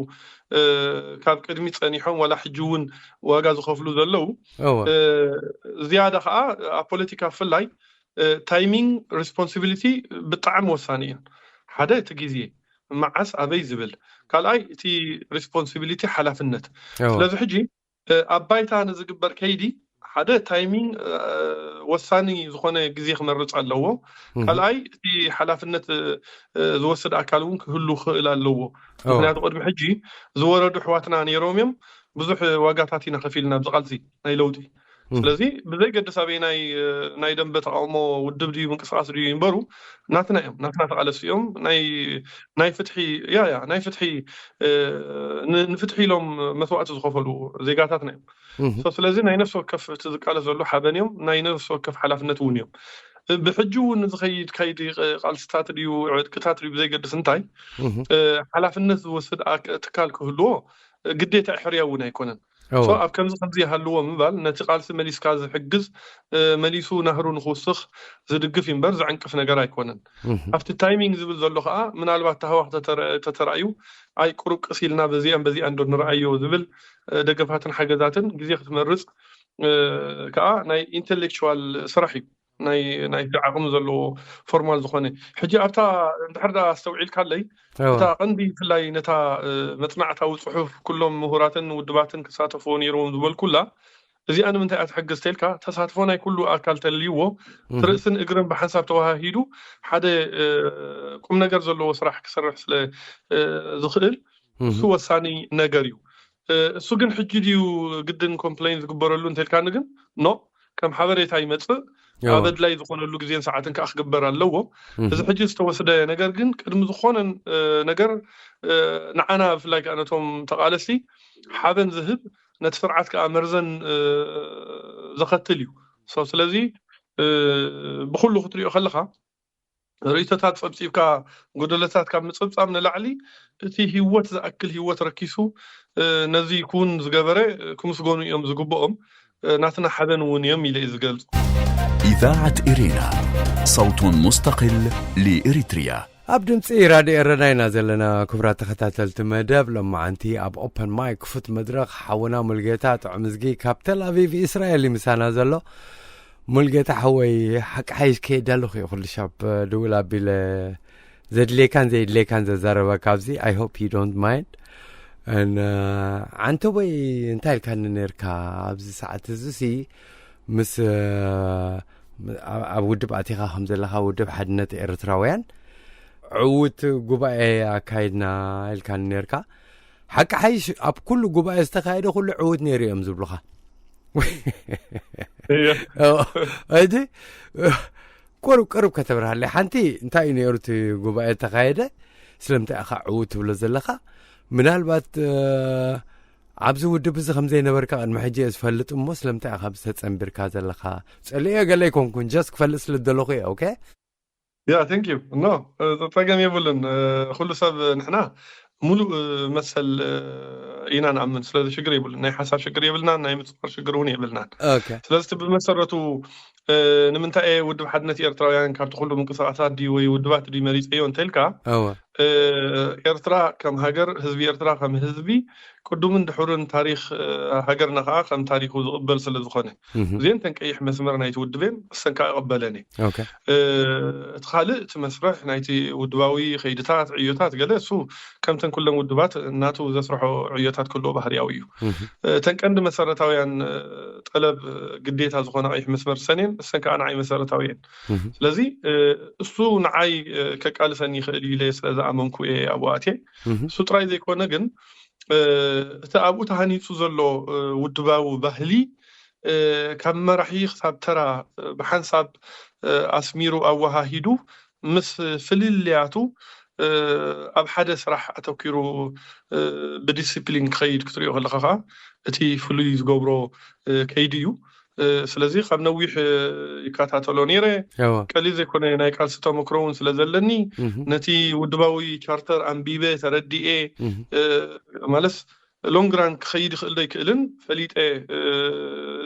ካብ ቅድሚ ፀኒሖም ዋላ ሕጂ እውን ዋጋ ዝኸፍሉ ዘለዉ፣ ዝያዳ ከዓ ኣብ ፖለቲካ ብፍላይ ታይሚንግ ሪስፖንሲቢሊቲ ብጣዕሚ ወሳኒ እዮም። ሓደ እቲ ግዜ መዓስ ኣበይ ዝብል፣ ካልኣይ እቲ ሪስፖንሲቢሊቲ ሓላፍነት። ስለዚ ሕጂ ኣብ ባይታ ንዝግበር ከይዲ ሓደ ታይሚንግ ወሳኒ ዝኾነ ግዜ ክመርፅ ኣለዎ። ካልኣይ እቲ ሓላፍነት ዝወስድ ኣካል እውን ክህሉ ክኽእል ኣለዎ። ምክንያቱ ቅድሚ ሕጂ ዝወረዱ ኣሕዋትና ነይሮም እዮም፣ ብዙሕ ዋጋታት ኢና ከፊልና ኣብዚ ቃልሲ ናይ ለውጢ። ስለዚ ብዘይገድስ ኣበይ ናይ ናይ ደንበ ተቃውሞ ውድብ ድዩ ምንቅስቃስ ድዩ ይንበሩ ናትና እዮም፣ ናትና ተቃለስቲ እዮም። ናይ ፍትሒ ያ ያ ናይ ፍትሒ ንፍትሒ ኢሎም መስዋእቲ ዝኸፈሉ ዜጋታትና እዮም። ስለዚ ናይ ነፍሲ ወከፍ እቲ ዝቃለስ ዘሎ ሓበን እዮም፣ ናይ ነፍሲ ወከፍ ሓላፍነት እውን እዮም። ብሕጂ እውን ዝኸይድ ከይዲ ቃልስታት ድዩ ዕጥቅታት ድዩ ብዘይገድስ እንታይ ሓላፍነት ዝወስድ ትካል ክህልዎ ግዴታ ሕርያ እውን ኣይኮነን። ኣብ ከምዚ ከምዚ ይሃልዎ ምባል ነቲ ቃልሲ መሊስካ ዝሕግዝ መሊሱ ናህሩ ንክውስኽ ዝድግፍ እምበር ዘዕንቅፍ ነገር ኣይኮነን። ኣብቲ ታይሚንግ ዝብል ዘሎ ከዓ ምናልባት ተሃዋኽ ተተራእዩ ኣይ ቁሩብ ቅስ ኢልና በዚኣን በዚኣን ዶ ንረኣዮ ዝብል ደገፋትን ሓገዛትን ግዜ ክትመርፅ ከዓ ናይ ኢንቴሌክቹዋል ስራሕ እዩ። ናይ ናይቲ ዓቕሚ ዘለዎ ፎርማል ዝኾነ ሕጂ ኣብታ እንድሕር ዳ ኣስተውዒልካለይ እታ ቀንዲ ብፍላይ ነታ መፅናዕታዊ ፅሑፍ ኩሎም ምሁራትን ውድባትን ክሳተፍዎ ነይርዎም ዝበልኩላ እዚኣ ንምንታይ እያ ትሕግዝ ተልካ ተሳትፎ ናይ ኩሉ ኣካል ተልይዎ ርእስን እግርን ብሓንሳብ ተዋሃሂዱ ሓደ ቁም ነገር ዘለዎ ስራሕ ክሰርሕ ስለ ዝኽእል እሱ ወሳኒ ነገር እዩ። እሱ ግን ሕጂ ድዩ ግድን ኮምፕሌን ዝግበረሉ እንተልካኒ ግን ኖ ከም ሓበሬታ ይመፅእ ኣብ ኣድላይ ዝኾነሉ ግዜን ሰዓትን ከዓ ክግበር ኣለዎ። እዚ ሕጂ ዝተወስደ ነገር ግን ቅድሚ ዝኾነን ነገር ንዓና ብፍላይ ከዓ ነቶም ተቃለስቲ ሓበን ዝህብ ነቲ ስርዓት ከዓ መርዘን ዘኸትል እዩ። ስለዚ ብኩሉ ክትሪኦ ከለካ ርእይቶታት ፀብፂብካ ጎደለታት ካብ ምፅብፃብ ንላዕሊ እቲ ህይወት ዝኣክል ህይወት ረኪሱ ነዚ ክውን ዝገበረ ክምስገኑ እዮም ዝግብኦም። ናትና ሓበን እውን እዮም ኢለ እዩ ዝገልፁ። إذاعة إرينا، صوت مستقل لإريتريا. ኣብ ድምፂ ራድዮ ኤረና ኢና ዘለና። ክቡራት ተኸታተልቲ መደብ ሎማዓንቲ ኣብ ኦፐን ማይክ ክፉት መድረኽ ሓውና ሙልጌታ ጥዑምዝጊ ካብ ተል ኣቪቭ እስራኤል እዩ ምሳና ዘሎ። ሙልጌታ ሓወይ፣ ሓቂ ሓይሽ ከየዳ ኣለኹ እየ ኩሉ ሻብ ድውል ኣቢለ ዘድልየካን ዘየድልየካን ዘዛረበካ ኣብዚ። I hope you don't mind። ዓንተቦይ፣ እንታይ ኢልካኒ ነርካ ኣብዚ ሰዓት እዚ ሲ ምስ ኣብ ውድብ ኣቲኻ ከም ዘለኻ ውድብ ሓድነት ኤርትራውያን ዕውት ጉባኤ ኣካይድና ኢልካኒ ነርካ። ሓቂ ሓይሽ ኣብ ኩሉ ጉባኤ ዝተኻየደ ኩሉ ዕውት ነይሩ እዮም ዝብሉኻ። እዚ ቅሩብ ቅሩብ ከተብርሃለይ ሓንቲ እንታይ እዩ ነይሩ እቲ ጉባኤ ተኻየደ? ስለምንታይ ኢኻ ዕውት ትብሎ ዘለኻ? ምናልባት ኣብዚ ውድብ እዚ ከም ዘይነበርካ ቅድሚ ሕጂ እየ ዝፈልጥ እሞ ስለምንታይ ኢኻ ኣብዚ ተጸንቢርካ ዘለኻ? ጸሊኤ ገለ ኣይኮንኩን፣ just ክፈልጥ ስለ ዝደለኹ እየ። ኦኬ? Yeah, thank you. No, ጸገም የብሉን። ኩሉ ሰብ ንሕና ሙሉእ መሰል ኢና ንኣምን። ስለዚ ሽግር የብሉን። ናይ ሓሳብ ሽግር የብልናን፣ ናይ ምጽዋር ሽግር እውን የብልናን። ኦኬ። ስለዚ ብመሰረቱ ንምንታይ እየ ውድብ ሓድነት ኤርትራውያን ካብቲ ኩሉ ምንቅስቃሳት ድዩ ወይ ውድባት ድዩ መሪፀዮ እንተልካ፣ ኤርትራ ከም ሃገር፣ ህዝቢ ኤርትራ ከም ህዝቢ ቅዱምን ድሑርን ታሪኽ ሃገርና ከዓ ከም ታሪኹ ዝቕበል ስለ ዝኾነ፣ እዚአን ተን ቀይሕ መስመር ናይቲ ውድብ እየን። እሰን ከዓ እቕበለን እየ። እቲ ካልእ እቲ መስርሕ ናይቲ ውድባዊ ከይድታት፣ ዕዮታት ገለ እሱ ከምተን ኩለን ውድባት ናቱ ዘስርሖ ዕዮታት ክህልዎ ባህርያዊ እዩ። እተን ቀንዲ መሰረታውያን ጠለብ ግዴታ ዝኾነ ቀይሕ መስመር እሰን እየን። እሰን ከዓ ንዓይ መሰረታዊ እየን። ስለዚ እሱ ንዓይ ከቃልሰኒ ይኽእል እዩ ኢለ ስለ ዝኣመንኩ እየ ኣብኡ ኣትየ። እሱ ጥራይ ዘይኮነ ግን እቲ ኣብኡ ተሃኒፁ ዘሎ ውድባዊ ባህሊ ካብ መራሒ ክሳብ ተራ ብሓንሳብ ኣስሚሩ ኣወሃሂዱ ምስ ፍልልያቱ ኣብ ሓደ ስራሕ ኣተኪሩ ብዲስፕሊን ክኸይድ ክትሪኦ ከለኻ ከዓ እቲ ፍሉይ ዝገብሮ ከይዲ እዩ። ስለዚ ካብ ነዊሕ ይከታተሎ ነይረ። ቀሊል ዘይኮነ ናይ ቃልሲ ተመክሮ እውን ስለ ዘለኒ ነቲ ውድባዊ ቻርተር ኣንቢበ ተረዲኤ ማለት long run ክኸይድ ይኽእል ዶ ኣይክእልን ፈሊጠ፣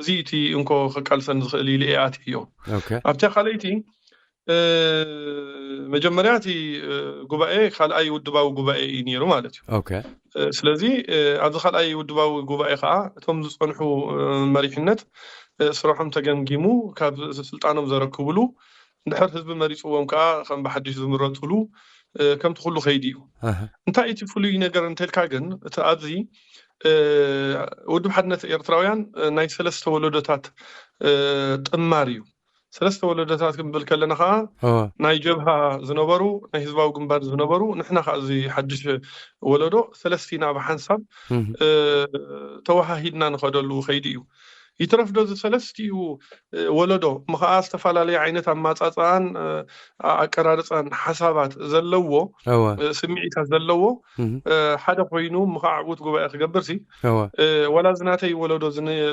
እዚ እቲ እንኮ ከቃልሰኒ ዝኽእል ኢለ እየ ኣትየዮ። ኣብታ ካልኣይቲ መጀመርያ እቲ ጉባኤ ካልኣይ ውድባዊ ጉባኤ እዩ ነይሩ ማለት እዩ። ስለዚ ኣብዚ ካልኣይ ውድባዊ ጉባኤ ከዓ እቶም ዝፀንሑ መሪሕነት ስርሖም ተገምጊሙ ካብ ስልጣኖም ዘረክብሉ፣ እንድሕር ህዝቢ መሪፅዎም ከዓ ከም ብሓድሽ ዝምረፅሉ ከምቲ ኩሉ ከይዲ እዩ። እንታይ እቲ ፍሉይ ነገር እንተልካ ግን እቲ ኣብዚ ውድብ ሓድነት ኤርትራውያን ናይ ሰለስተ ወለዶታት ጥማር እዩ። ሰለስተ ወለዶታት ክንብል ከለና ከዓ ናይ ጀብሃ ዝነበሩ፣ ናይ ህዝባዊ ግንባር ዝነበሩ፣ ንሕና ከዓ እዚ ሓድሽ ወለዶ ሰለስቲና ብሓንሳብ ተወሃሂድና ንኸደሉ ከይዲ እዩ። ይትረፍ ዶ እዚ ሰለስቲኡ ወለዶ ምኸዓ ዝተፈላለየ ዓይነት ኣማፃፅኣን ኣቀራርፃን ሓሳባት ዘለዎ ስምዒታት ዘለዎ ሓደ ኮይኑ ምኸዓ ዕውት ጉባኤ ክገብር ሲ ዋላ ዝናተይ ወለዶ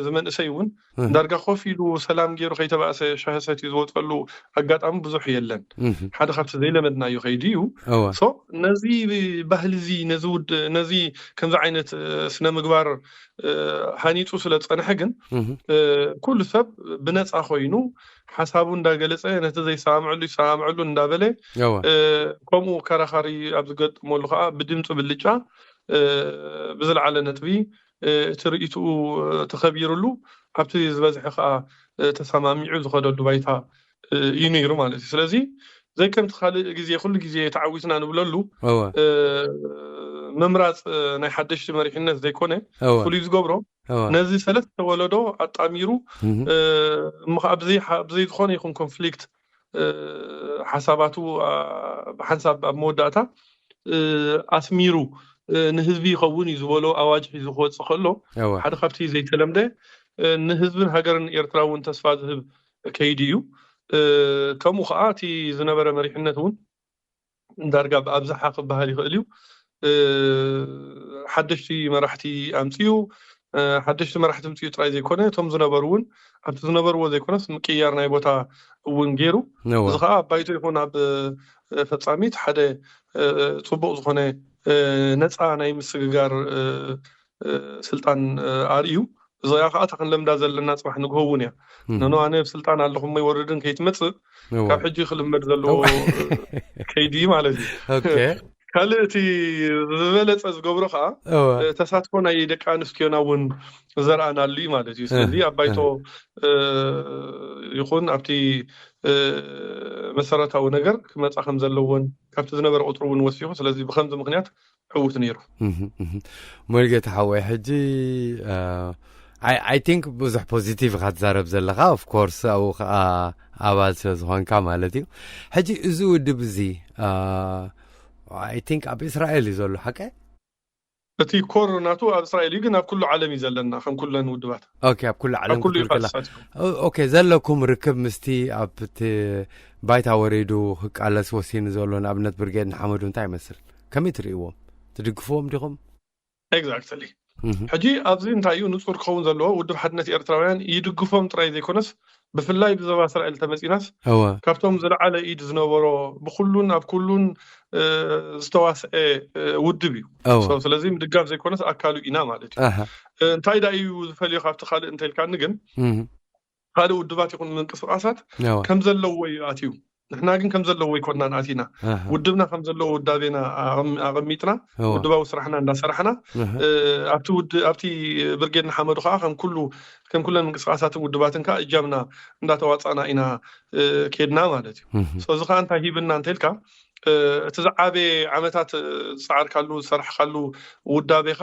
ዝመንእሰይ እውን ዳርጋ ኮፍ ኢሉ ሰላም ገይሩ ከይተባእሰ ሻሂ ሰትዩ ዝወፀሉ ኣጋጣሚ ብዙሕ የለን። ሓደ ካብቲ ዘይለመድናዮ ከይዲ እዩ። ነዚ ባህሊ እዚ ነዚ ከምዚ ዓይነት ስነ ምግባር ሃኒፁ ስለ ዝፀንሐ ግን ኩሉ ሰብ ብነፃ ኮይኑ ሓሳቡ እንዳገለፀ ነቲ ዘይሰማምዐሉ ይሰማምዐሉ እንዳበለ ከምኡ ከራኻሪ ኣብ ዝገጥመሉ ከዓ ብድምፂ ብልጫ ብዝለዓለ ነጥቢ እቲ ርእይትኡ ተኸቢርሉ ኣብቲ ዝበዝሐ ከዓ ተሰማሚዑ ዝኸደሉ ባይታ እዩ ነይሩ ማለት እዩ። ስለዚ ዘይከምቲ ካልእ ግዜ ኩሉ ግዜ ተዓዊትና ንብለሉ ምምራፅ ናይ ሓደሽቲ መሪሕነት ዘይኮነ ፍሉይ ዝገብሮ ነዚ ሰለስተ ወለዶ ኣጣሚሩ እሞ ከዓ ብዘይ ዝኾነ ይኹን ኮንፍሊክት ሓሳባቱ ብሓንሳብ ኣብ መወዳእታ ኣስሚሩ ንህዝቢ ይኸውን እዩ ዝበሎ ኣዋጅ ሒዙ ክወፅእ ከሎ ሓደ ካብቲ ዘይተለምደ ንህዝብን ሃገርን ኤርትራ እውን ተስፋ ዝህብ ከይዲ እዩ። ከምኡ ከዓ እቲ ዝነበረ መሪሕነት እውን ዳርጋ ብኣብዝሓ ክበሃል ይኽእል እዩ ሓደሽቲ መራሕቲ ኣምፅኡ። ሓደሽቲ መራሕቲ ምፅኡ ጥራይ ዘይኮነ እቶም ዝነበሩ እውን ኣብቲ ዝነበርዎ ዘይኮነስ ምቅያር ናይ ቦታ እውን ገይሩ። እዚ ከዓ ኣብ ባይቶ ይኹን ኣብ ፈፃሚት ሓደ ፅቡቅ ዝኾነ ነፃ ናይ ምስግጋር ስልጣን ኣርእዩ። እዚኣ ከዓ እታ ክንለምዳ ዘለና ፅባሕ ንግሆ እውን እያ። ነኖ ኣነ ኣብ ስልጣን ኣለኹ እሞ ይወርድን ከይትመፅእ ካብ ሕጂ ክልመድ ዘለዎ ከይዲ ማለት እዩ። ካልእ እቲ ዝበለፀ ዝገብሮ ከዓ ተሳትፎ ናይ ደቂ ኣንስትዮና እውን ዘርኣናሉ እዩ ማለት እዩ። ስለዚ ኣብ ባይቶ ይኹን ኣብቲ መሰረታዊ ነገር ክመፃ ከም ዘለዎን ካብቲ ዝነበረ ቁፅሪ እውን ወሲኹ። ስለዚ ብከምዚ ምክንያት ዕዉት ነይሩ። ሙልጌታ ሓወይ፣ ሕጂ ኣይ ቲንክ ብዙሕ ፖዚቲቭ ኢካ ትዛረብ ዘለካ። ኦፍኮርስ ኣብኡ ከዓ ኣባል ስለ ዝኮንካ ማለት እዩ። ሕጂ እዚ ውድብ እዚ ኣይ ቲንክ ኣብ እስራኤል እዩ ዘሎ፣ ሓቀ? እቲ ኮር ናቱ ኣብ እስራኤል እዩ፣ ግን ኣብ ኩሉ ዓለም እዩ ዘለና ከም ኩለን ውድባት። ኦኬ፣ ኣብ ኩሉ ዓለም ክትብል ከላ ኦኬ፣ ዘለኩም ርክብ ምስቲ ኣብቲ ባይታ ወሪዱ ክቃለስ ወሲኑ ዘሎ ንኣብነት ብርጌድ ንሓመዱ እንታይ ይመስል? ከመይ ትርእይዎም? ትድግፍዎም ዲኹም? ኤግዛክትሊ። ሕጂ ኣብዚ እንታይ እዩ ንጹር ክኸውን ዘለዎ፣ ውድብ ሓድነት ኤርትራውያን ይድግፎም ጥራይ ዘይኮነስ ብፍላይ ብዘባ እስራኤል ተመጺናስ ካብቶም ዝለዓለ ኢድ ዝነበሮ ብኩሉን ኣብ ኩሉን ዝተዋስኤ ውድብ እዩ። ስለዚ ምድጋፍ ዘይኮነስ ኣካሉ ኢና ማለት እዩ። እንታይ ዳ እዩ ዝፈልዮ ካብቲ ካልእ እንተልካኒ ግን ካልእ ውድባት ይኹን ምንቅስቃሳት ከም ዘለዎ እዩ ኣትዩ። ንሕና ግን ከም ዘለዎ ኣይኮናን ኣቲና። ውድብና ከም ዘለዎ ውዳቤና ኣቐሚጥና ውድባዊ ስራሕና እንዳሰራሕና ኣብቲ ብርጌድ ንሓመዱ ከዓ ከም ኩሉ ከም ኩለን ምንቅስቃሳትን ውድባትን ከዓ እጃምና እንዳተዋፃእና ኢና ኬድና ማለት እዩ። እዚ ከዓ እንታይ ሂብና እንተልካ እቲ ዝዓበየ ዓመታት ዝፀዓርካሉ ዝሰራሕካሉ ውዳቤካ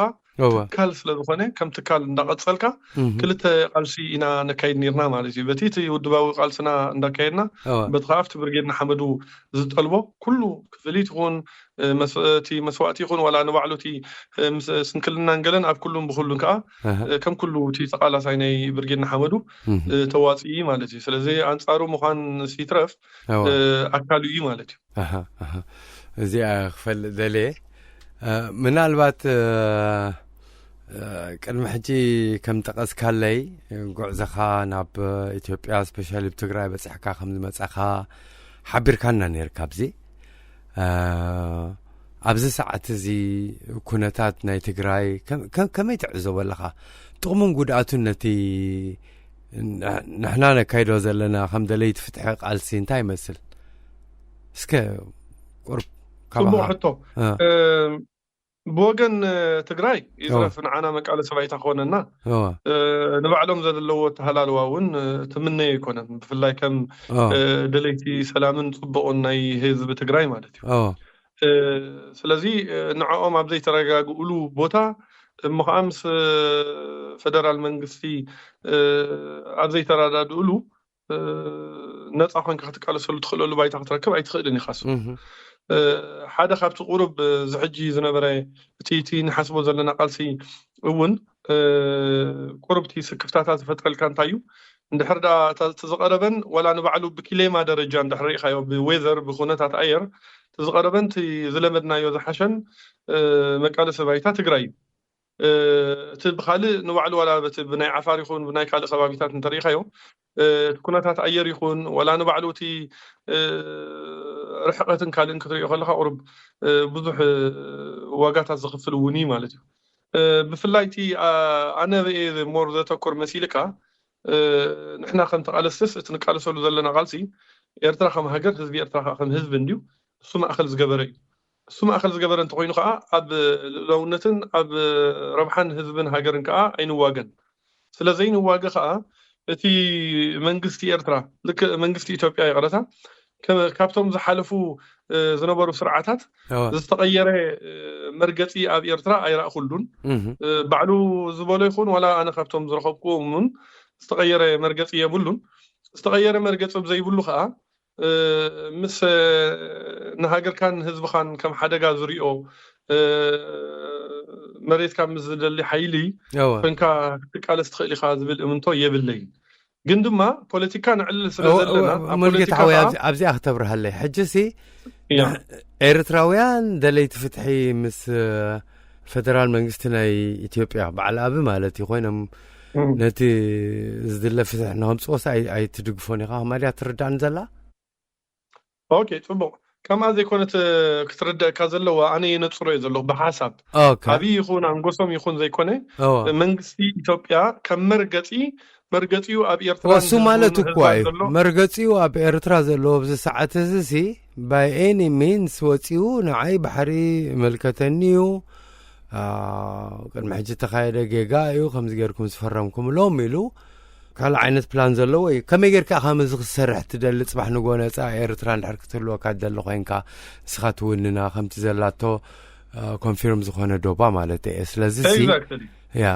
ትካል ስለዝኮነ ከም ትካል እንዳቀፀልካ ክልተ ቃልሲ ኢና ነካይድ ነርና ማለት እዩ። በቲ እቲ ውድባዊ ቃልስና እንዳካየድና በቲ ከዓ ኣብቲ ብርጌድ ንሓመዱ ዝጠልቦ ኩሉ ክፍሊት ይኹን እቲ መስዋእቲ ይኹን ዋላ ንባዕሉ እቲ ስንክልናን ገለን ኣብ ኩሉን ብኩሉን ከዓ ከም ኩሉ እቲ ተቃላሳይ ናይ ብርጌድ ንሓመዱ ተዋፅኢ ማለት እዩ። ስለዚ ኣንፃሩ ምኳን ሲትረፍ ኣካሉ እዩ ማለት እዩ። እዚኣ ክፈልጥ ደልየ ምናልባት ቅድሚ ሕጂ ከም ጠቐስካለይ ጉዕዞኻ ናብ ኢትዮጵያ ስፔሻሊ ብትግራይ በፅሕካ ከም ዝመፃኻ ሓቢርካና ነይርካ ኣብዚ ኣብዚ ሰዓት እዚ ኩነታት ናይ ትግራይ ከመይ ትዕዘቦ ኣለኻ? ጥቕሙን ጉድኣቱን ነቲ ንሕና ነካይዶ ዘለና ከም ደለይቲ ፍትሒ ቃልሲ እንታይ ይመስል? እስከ ቁርብ ጽቡቕ ሕቶ። ብወገን ትግራይ ይዝረፍ ንዓና መቃለሲ ባይታ ክኾነና ንባዕሎም ዘለዎ ተሃላልዋ እውን ትምነዮ ኣይኮነን። ብፍላይ ከም ደለይቲ ሰላምን ጽቡቕን ናይ ህዝቢ ትግራይ ማለት እዩ። ስለዚ ንዕኦም ኣብ ዘይተረጋግእሉ ቦታ እሞ ከዓ ምስ ፈደራል መንግስቲ ኣብ ዘይተረዳድእሉ ነፃ ኮንካ ክትቃለሰሉ ትኽእለሉ ባይታ ክትረክብ ኣይትኽእልን ኢኻስ ሓደ ካብቲ ቁሩብ ዝሕጂ ዝነበረ እቲ እቲ ንሓስቦ ዘለና ቃልሲ እውን ቁሩብቲ ስክፍታታት ዝፈጥረልካ እንታይ እዩ? እንድሕር ዳ ተዝቐረበን ወላ ንባዕሉ ብኪሌማ ደረጃ እንድሕር ርኢኻዮ ብዌዘር ብኩነታት ኣየር ተዝቐረበን እቲ ዝለመድናዮ ዝሓሸን መቃለሲ ባይታ ትግራይ እዩ። እቲ ብካልእ ንባዕሉ ዋላ በቲ ብናይ ዓፋር ይኹን ብናይ ካልእ ከባቢታት እንተሪኢኻዮ እቲ ኩነታት ኣየር ይኹን ዋላ ንባዕሉ እቲ ርሕቀትን ካልእን ክትሪኦ ከለካ ቁሩብ ብዙሕ ዋጋታት ዝኽፍል እውን እዩ ማለት እዩ። ብፍላይ እቲ ኣነ ሞር ዘተኩር መሲልካ ንሕና ከም ተቃለስትስ እቲ ንቃለሰሉ ዘለና ቃልሲ ኤርትራ ከም ሃገር ህዝቢ ኤርትራ ከም ህዝቢ እንድዩ እሱ ማእከል ዝገበረ እዩ። እሱ ማእከል ዝገበረ እንተኮይኑ ከዓ ኣብ ልእላውነትን ኣብ ረብሓን ህዝብን ሃገርን ከዓ ኣይንዋገን። ስለ ዘይንዋገ ከዓ እቲ መንግስቲ ኤርትራ ልክእ መንግስቲ ኢትዮጵያ ይቕረታ ካብቶም ዝሓለፉ ዝነበሩ ስርዓታት ዝተቐየረ መርገፂ ኣብ ኤርትራ ኣይረእኩሉን። ባዕሉ ዝበሎ ይኹን ዋላ ኣነ ካብቶም ዝረኸብኩዎም እውን ዝተቐየረ መርገፂ የብሉን። ዝተቐየረ መርገፂ ብዘይብሉ ከዓ ምስ ንሃገርካን ህዝብኻን ከም ሓደጋ ዝሪኦ መሬትካ ምስ ዝደሊ ሓይሊ ኮንካ ክትቃለስ ትኽእል ኢኻ ዝብል እምንቶ የብለይን። ግን ድማ ፖለቲካ ንዕልል ስለ ዘለና ሙልጌታ ሓወይ ኣብዚኣ ክተብርሃለይ ሕጂ ሲ ኤርትራውያን ደለይቲ ፍትሒ ምስ ፈደራል መንግስቲ ናይ ኢትዮጵያ በዓል ኣብ ማለት እዩ ኮይኖም ነቲ ዝድለ ፍትሒ ንከምፅዎስ ኣይትድግፎን ኢኻ ከማድያ ትርዳእን ዘላ ኦኬ ጽቡቕ ከምኣ ዘይኮነት ክትርደእካ ዘለዋ፣ ኣነ የነጽሮ እየ ዘለኹ ብሓሳብ። ኣቢ ይኹን ኣንጎሶም ይኹን ዘይኮነ፣ መንግስቲ ኢትዮጵያ ከም መርገጺ መርገጺኡ ኣብ ኤርትራ ወሱ ማለት እኮ እዩ። መርገጺኡ ኣብ ኤርትራ ዘለዎ ኣብዚ ሰዓት እዚ ሲ by any means ወጺኡ ንዓይ ባሕሪ ይምልከተኒ እዩ፣ ቅድሚ ሕጂ ተኻየደ ጌጋ እዩ፣ ከምዚ ጌርኩም ዝፈረምኩምሎም ኢሉ ካልእ ዓይነት ፕላን ዘለዎ እዩ። ከመይ ጌርካ ከም እዚ ክሰርሕ ትደሊ? ጽባሕ ንጎ ነጻ ኤርትራ እንድሕር ክትህልወካ ትደሊ ኮይንካ፣ ንስኻ ትውንና ከምቲ ዘላቶ ኮንፊርም ዝኾነ ዶባ ማለት እየ። ስለዚ ሲ ያ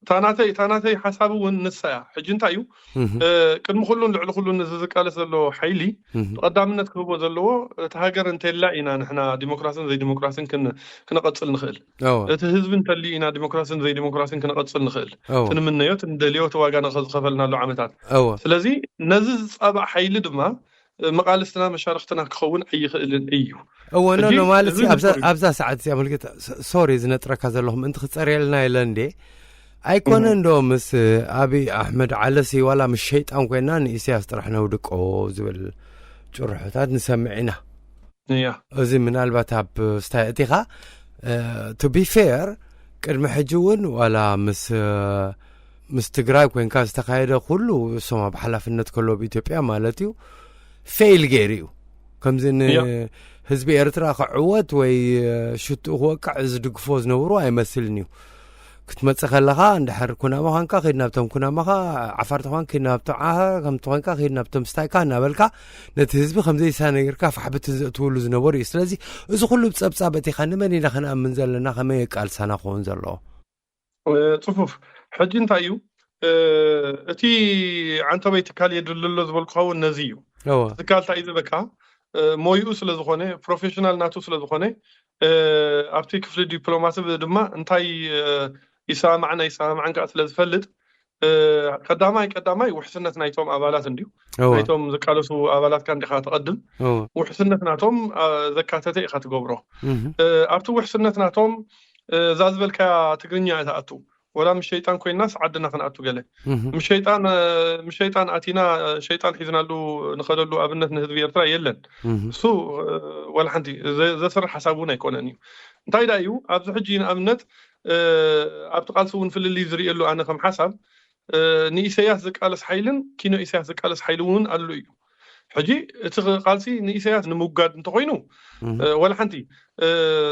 ታናተይ ታናተይ ሓሳብ እውን ንሳ እያ። ሕጂ እንታይ እዩ ቅድሚ ኩሉን ልዕሊ ኩሉን እዚ ዝቃለስ ዘሎ ሓይሊ ብቐዳምነት ክህቦ ዘለዎ፣ እቲ ሃገር እንተላ ኢና ንሕና ዲሞክራሲን ዘይዲሞክራሲን ክነቐፅል ንኽእል፣ እቲ ህዝቢ እንተልዩ ኢና ዲሞክራሲን ዘይዲሞክራሲን ክነቐፅል ንኽእል፣ ትንምነዮ ትንደልዮ እቲ ዋጋ ዝኸፈልናሉ ዓመታት። ስለዚ ነዚ ዝፃባእ ሓይሊ ድማ መቓልስትና መሻርክትና ክኸውን ኣይኽእልን እዩ። እወ ኖ ማለት ኣብዛ ሰዓት እዚኣ ምልክት ሶሪ ዝነጥረካ ዘለኹም እንቲ ክፀርየልና የለ እንዴ? ኣይኮነ እንዶ ምስ ኣብይ ኣሕመድ ዓለሲ ዋላ ምስ ሸይጣን ኮይና ንኢሳያስ ጥራሕ ነውድቆ ዝብል ጭርሖታት ንሰምዕ ኢና። እዚ ምናልባት ኣብ ስታይ እቲኻ to be fair ቅድሚ ሕጂ እውን ዋላ ምስ ምስ ትግራይ ኮይንካ ዝተኻየደ ኩሉ እሶም ኣብ ሓላፍነት ከሎ ብኢትዮጵያ ማለት እዩ ፌይል ገይሩ እዩ። ከምዚ ንህዝቢ ኤርትራ ክዕወት ወይ ሽትኡ ክወቅዕ ዝድግፎ ዝነብሩ ኣይመስልን እዩ። ክትመጽእ ከለኻ እንድሕር ኩናማ ኳንካ ኺድ ናብቶም ኩናማኻ፣ ዓፋር ተኾን ኪድ ናብቶም ዓፋር፣ ከምቲ ኾንካ ኺድ ናብቶም ስታይካ እናበልካ ነቲ ህዝቢ ከምዘይሳ ነጊርካ ፋሕብትን ዘእትውሉ ዝነበሩ እዩ። ስለዚ እዚ ኩሉ ብጸብጻብ እቲኻ ንመን ኢና ክንኣምን ዘለና? ከመይ የቃልሳና ክኸውን ዘለዎ? ጽፉፍ። ሕጂ እንታይ እዩ እቲ ዓንተበይ ትካል የድሊ ኣሎ ዝበልኩኻ እውን ነዚ እዩ። ትካል እንታይ እዩ ዝበካ ሞይኡ ስለ ዝኾነ ፕሮፌሽናል ናቱ ስለ ዝኾነ ኣብቲ ክፍሊ ዲፕሎማሲ ድማ እንታይ ይሰማማዕን ኣይሰማማዕን ከዓ ስለ ዝፈልጥ ቀዳማይ ቀዳማይ ውሕስነት ናይቶም ኣባላት እንድዩ ናይቶም ዝቃለሱ ኣባላት ካ እንዲኻ ተቐድም ውሕስነት ናቶም ዘካተተ ኢኻ ትገብሮ ኣብቲ ውሕስነት ናቶም እዛ ዝበልካያ ትግርኛ እያ ትኣቱ ወላ ምስ ሸይጣን ኮይናስ ዓድና ክንኣቱ ገለ ምስ ሸይጣን ምስ ሸይጣን ኣቲና ሸይጣን ሒዝናሉ ንኸደሉ ኣብነት ንህዝቢ ኤርትራ የለን እሱ ወላ ሓንቲ ዘስርሕ ሓሳብ እውን ኣይኮነን እዩ እንታይ ዳ እዩ ኣብዚ ሕጂ ንኣብነት ኣብቲ ቃልሲ እውን ፍልልይ ዝርእየሉ ኣነ ከም ሓሳብ ንኢሰያስ ዝቃለስ ሓይልን ኪኖ ኢሰያስ ዝቃለስ ሓይሊ እውን ኣሉ እዩ ሕጂ እቲ ቃልሲ ንኢሰያስ ንምውጋድ እንተኮይኑ ወላ ሓንቲ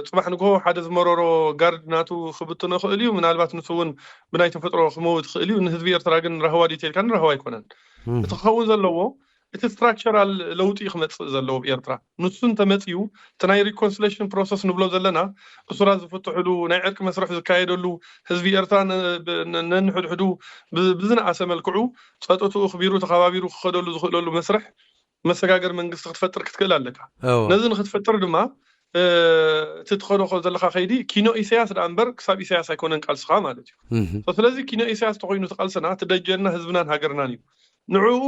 ፅባሕ ንግሆ ሓደ ዝመረሮ ጋርድ ናቱ ክብትኖ ይኽእል እዩ ምናልባት ንሱ እውን ብናይ ተፈጥሮ ክመውት ይኽእል እዩ ንህዝቢ ኤርትራ ግን ራህዋ ዲተልካ ንራህዋ ኣይኮነን እቲ ክኸውን ዘለዎ እቲ ስትራክቸራል ለውጢ ክመፅእ ዘለዎ ብኤርትራ ንሱ እንተመፅዩ እቲ ናይ ሪኮንስሌሽን ፕሮሰስ ንብሎ ዘለና እሱራት ዝፍትሕሉ ናይ ዕርቂ መስርሕ ዝካየደሉ ህዝቢ ኤርትራ ነንሕድሕዱ ብዝነኣሰ መልክዑ ፀጥትኡ ክቢሩ ተኸባቢሩ ክኸደሉ ዝኽእለሉ መስርሕ መሰጋገር መንግስቲ ክትፈጥር ክትክእል ኣለካ ነዚ ንክትፈጥር ድማ እቲ ትኸዶ ዘለካ ከይዲ ኪኖ ኢሳያስ ዳ እምበር ክሳብ ኢሳያስ ኣይኮነን ቃልስኻ ማለት እዩ ስለዚ ኪኖ ኢሳያስ ተኮይኑ ትቃልስና ትደጀና ህዝብናን ሃገርናን እዩ ንዕኡ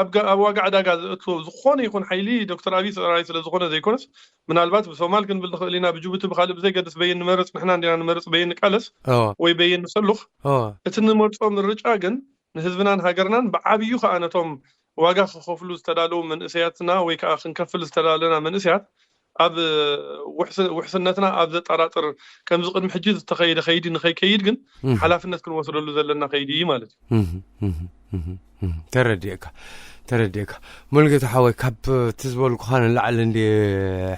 ኣብ ዋጋ ዕዳጋ ዘእትዎ ዝኾነ ይኹን ሓይሊ ዶክተር ኣብይ ሰራይ ስለ ዝኾነ ዘይኮነስ ምናልባት ብሶማል ክንብል ንኽእል ኢና ብጅቡቲ ብካልእ ብዘይገድስ በየን ንመርፅ ንሕና እንዲና ንመርፅ በየን ንቃለስ ወይ በየን ንሰሉኽ እቲ ንመርፆ ምርጫ ግን ንህዝብናን ሃገርናን ብዓብዩ ከዓ ነቶም ዋጋ ክኸፍሉ ዝተዳለዉ መንእሰያትና ወይ ከዓ ክንከፍል ዝተዳለና መንእሰያት ኣብ ውሕስነትና ኣብ ዘጠራጥር ከምዚ ቅድሚ ሕጂ ዝተኸይደ ከይዲ ንኸይከይድ ግን ሓላፍነት ክንወስደሉ ዘለና ከይዲ እዩ ማለት እዩ ተረዲእካ ተረዲእካ ሙሉጌታ ሓወይ ካብ እቲ ዝበልኩኻ ንላዕሊ እንዲ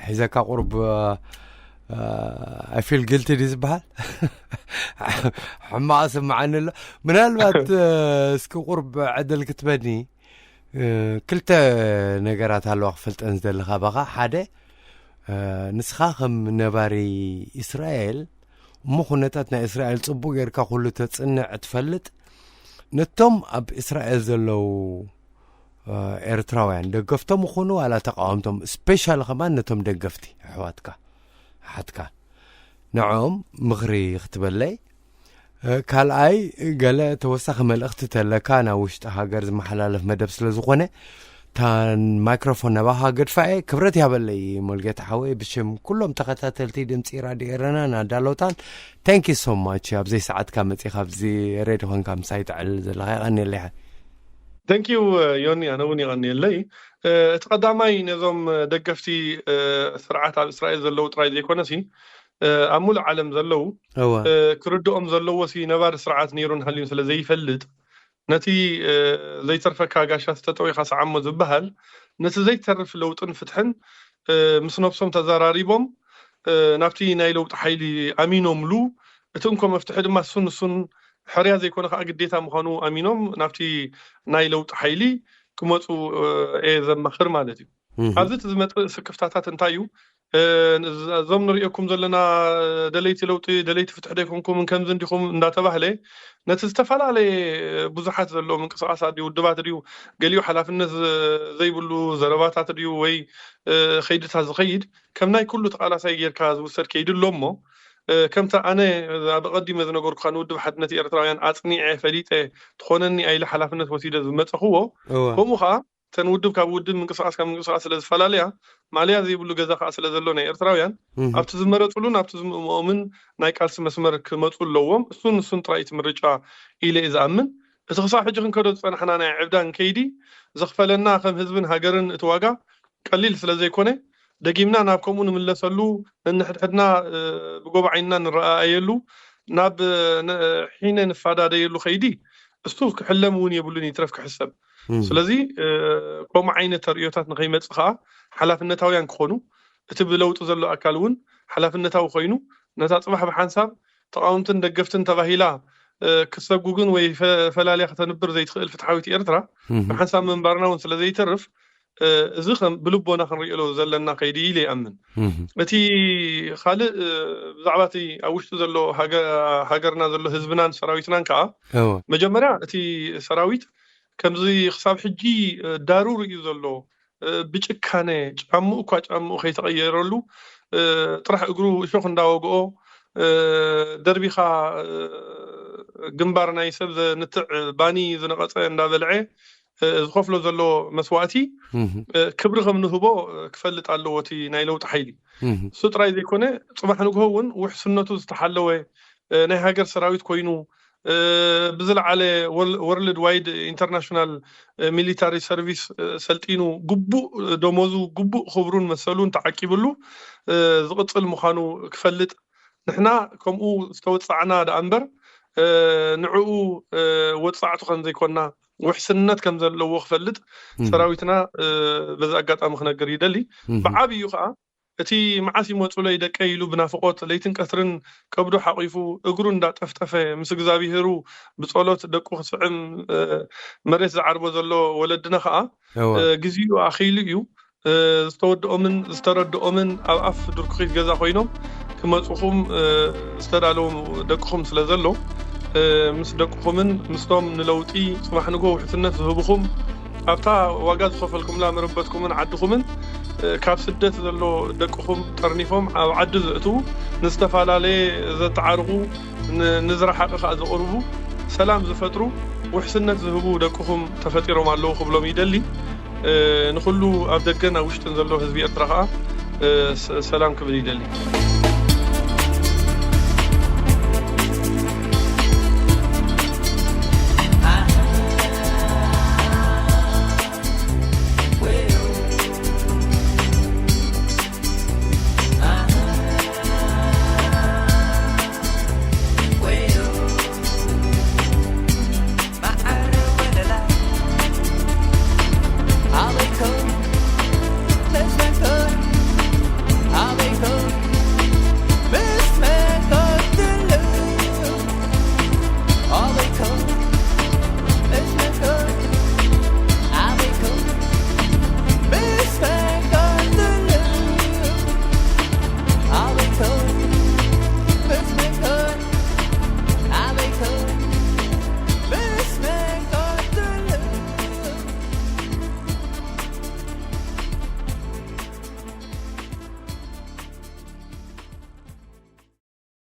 ሒዘካ ቁርብ I feel guilty ድዩ ዝበሃል ሕማቕ ስምዓኒ ኣሎ ምናልባት እስኪ ቁርብ ዕድል ክትበኒ ክልተ ነገራት ኣለዋ ክፈልጠን ዝደሊ ካባኻ ሓደ ንስኻ ከም ነባሪ እስራኤል እሞ ኩነታት ናይ እስራኤል ጽቡቕ ጌርካ ኩሉ ተጽንዕ ትፈልጥ ነቶም ኣብ እስራኤል ዘለዉ ኤርትራውያን ደገፍቶም ይኹኑ ዋላ ተቃወምቶም ስፔሻል ከማን ነቶም ደገፍቲ ኣሕዋትካ ሓትካ ንዕኦም ምኽሪ ክትበለይ ካልኣይ ገለ ተወሳኺ መልእኽቲ ተለካ ናብ ውሽጢ ሃገር ዝመሓላለፍ መደብ ስለ ዝኾነ ታን ማይክሮፎን ናባኻ ገድፋ እየ ክብረት ያበለይ ሞልጌታ ሓወይ ብሽም ኩሎም ተኸታተልቲ ድምፂ ራድዮ ኤረና ናዳሎታን thank you so much ኣብዘይ ሰዓትካ መፂኻ ኣብዚ ሬድ ኾንካ ምሳይ ትዕልል ዘለኻ ይቐኒለይ Thank you, ዮኒ፣ ኣነ እውን የቐንየለይ። እቲ ቀዳማይ፣ ነዞም ደገፍቲ ስርዓት ኣብ እስራኤል ዘለዉ ጥራይ ዘይኮነሲ፣ ኣብ ሙሉእ ዓለም ዘለዉ ክርድኦም ዘለዎ ሲ ነባሪ ስርዓት ነይሩን ሃልዩን ስለ ዘይፈልጥ፣ ነቲ ዘይተርፈካ ጋሻ ተጠዊኻ ሰዓሞ ዝበሃል፣ ነቲ ዘይተርፍ ለውጥን ፍትሕን ምስ ነብሶም ተዘራሪቦም ናብቲ ናይ ለውጢ ሓይሊ ኣሚኖምሉ፣ እቲ እንኮ መፍትሒ ድማ እሱን እሱን ሕርያ ዘይኮነ ከዓ ግዴታ ምዃኑ ኣሚኖም ናብቲ ናይ ለውጢ ሓይሊ ክመፁ እየ ዘማኽር ማለት እዩ። ኣብዚ እቲ ዝመፅእ ስክፍታታት እንታይ እዩ? እዞም ንሪእኩም ዘለና ደለይቲ ለውጢ፣ ደለይቲ ፍትሒ ዶ ኣይኮንኩምን፣ ከምዚ እንዲኹም እንዳተባህለ ነቲ ዝተፈላለየ ብዙሓት ዘለዉ ምንቅስቃሳት ድዩ፣ ውድባት ድዩ፣ ገሊኡ ሓላፍነት ዘይብሉ ዘረባታት ድዩ ወይ ከይድታት ዝኸይድ ከም ናይ ኩሉ ተቓላሳይ ጌርካ ዝውሰድ ከይዱ ኣሎ እሞ፣ ከምቲ ኣነ ኣብ ቀዲመ ዝነገርኩኻ ንውድብ ሓድነት ኤርትራውያን ኣጽኒዐ ፈሊጠ ትኾነኒ ኣኢለ ሓላፍነት ወሲደ ዝመጸኽዎ፣ ከምኡ ኸኣ እተን ውድብ ካብ ውድብ፣ ምንቅስቃስ ካብ ምንቅስቃስ ስለ ዝፈላለያ፣ ማልያ ዘይብሉ ገዛ ኸኣ ስለ ዘሎ ናይ ኤርትራውያን ኣብቲ ዝመረጽሉን ኣብቲ ዝምእምኦምን ናይ ቃልሲ መስመር ክመጹ ኣለዎም። እሱን እሱን ጥራይ እቲ ምርጫ ኢለ እየ ዝኣምን። እቲ ክሳብ ሕጂ ክንከዶ ዝጸናሕና ናይ ዕብዳን ከይዲ ዘኽፈለና ከም ህዝብን ሃገርን እቲ ዋጋ ቀሊል ስለ ዘይኮነ፣ ደጊምና ናብ ከምኡ ንምለሰሉ፣ ነንሕድሕድና ብጎቦ ዓይንና ንረኣኣየሉ፣ ናብ ሒነ ንፋዳደየሉ ከይዲ እሱ ክሕለም እውን የብሉን፣ ይትረፍ ክሕሰብ። ስለዚ ከምኡ ዓይነት ተርእዮታት ንኸይመጽእ ከዓ ሓላፍነታውያን ክኾኑ፣ እቲ ብለውጢ ዘሎ ኣካል እውን ሓላፍነታዊ ኮይኑ ነታ ጽባሕ ብሓንሳብ ተቃወምትን ደገፍትን ተባሂላ ክሰጉግን ወይ ፈላልያ ከተንብር ዘይትኽእል ፍትሓዊት ኤርትራ ብሓንሳብ ምንባርና እውን ስለ ዘይተርፍ፣ እዚ ከም ብልቦና ክንሪኦ ዘለና ከይዲ ኢለ ይኣምን። እቲ ካልእ ብዛዕባ እቲ ኣብ ውሽጢ ዘሎ ሃገርና ዘሎ ህዝብናን ሰራዊትናን ከዓ፣ መጀመርያ እቲ ሰራዊት ከምዚ ክሳብ ሕጂ ዳሩር እዩ ዘሎ፣ ብጭካነ ጫምኡ እኳ ጫምኡ ከይተቐየረሉ ጥራሕ እግሩ እሾኽ እንዳወግኦ፣ ደርቢኻ ግንባር ናይ ሰብ ዘንትዕ ባኒ ዝነቐጸ እንዳበልዐ ዝኸፍሎ ዘሎ መስዋእቲ ክብሪ ከም ንህቦ ክፈልጥ ኣለዎ እቲ ናይ ለውጢ ሓይሊ። እሱ ጥራይ ዘይኮነ፣ ጽባሕ ንግሆ እውን ውሕስነቱ ዝተሓለወ ናይ ሃገር ሰራዊት ኮይኑ፣ ብዝለዓለ ወርልድ ዋይድ ኢንተርናሽናል ሚሊታሪ ሰርቪስ ሰልጢኑ፣ ግቡእ ደሞዙ፣ ግቡእ ክብሩን መሰሉን ተዓቂብሉ ዝቕጽል ምዃኑ ክፈልጥ፣ ንሕና ከምኡ ዝተወጻዕና ደኣ እምበር ንዕኡ ወጻዕቱ ከም ዘይኮና፣ ውሕስነት ከም ዘለዎ ክፈልጥ ሰራዊትና በዚ ኣጋጣሚ ክነግር ይደሊ። ብዓብዩ ከዓ እቲ መዓስ ይመጹለይ ደቀይ ኢሉ ብናፍቆት ለይትን ቀትርን ከብዱ ሓቂፉ እግሩ እንዳጠፍጠፈ ምስ እግዚኣብሄሩ ብጸሎት ደቁ ክስዕም መሬት ዝዓርቦ ዘሎ ወለድና ከዓ ግዜኡ ኣኺሉ እዩ። ዝተወድኦምን ዝተረድኦምን ኣብ ኣፍ ድርኩኺት ገዛ ኮይኖም ክመጹኹም ዝተዳለዉ ደቅኹም ስለ ዘሎ፣ ምስ ደቅኹምን ምስቶም ንለውጢ ጽባሕ ንግሆ ውሕስነት ዝህብኹም፣ ኣብታ ዋጋ ዝኸፈልኩምላ መረበትኩምን ዓድኹምን፣ ካብ ስደት ዘሎ ደቅኹም ጠርኒፎም ኣብ ዓዲ ዘእትዉ፣ ንዝተፈላለየ ዘተዓርቑ፣ ንዝረሓቐ ከኣ ዘቕርቡ፣ ሰላም ዝፈጥሩ፣ ውሕስነት ዝህቡ ደቅኹም ተፈጢሮም ኣለዉ ክብሎም ይደሊ። ንኹሉ ኣብ ደገን ኣብ ውሽጥን ዘሎ ህዝቢ ኤርትራ ከኣ ሰላም ክብል ይደሊ።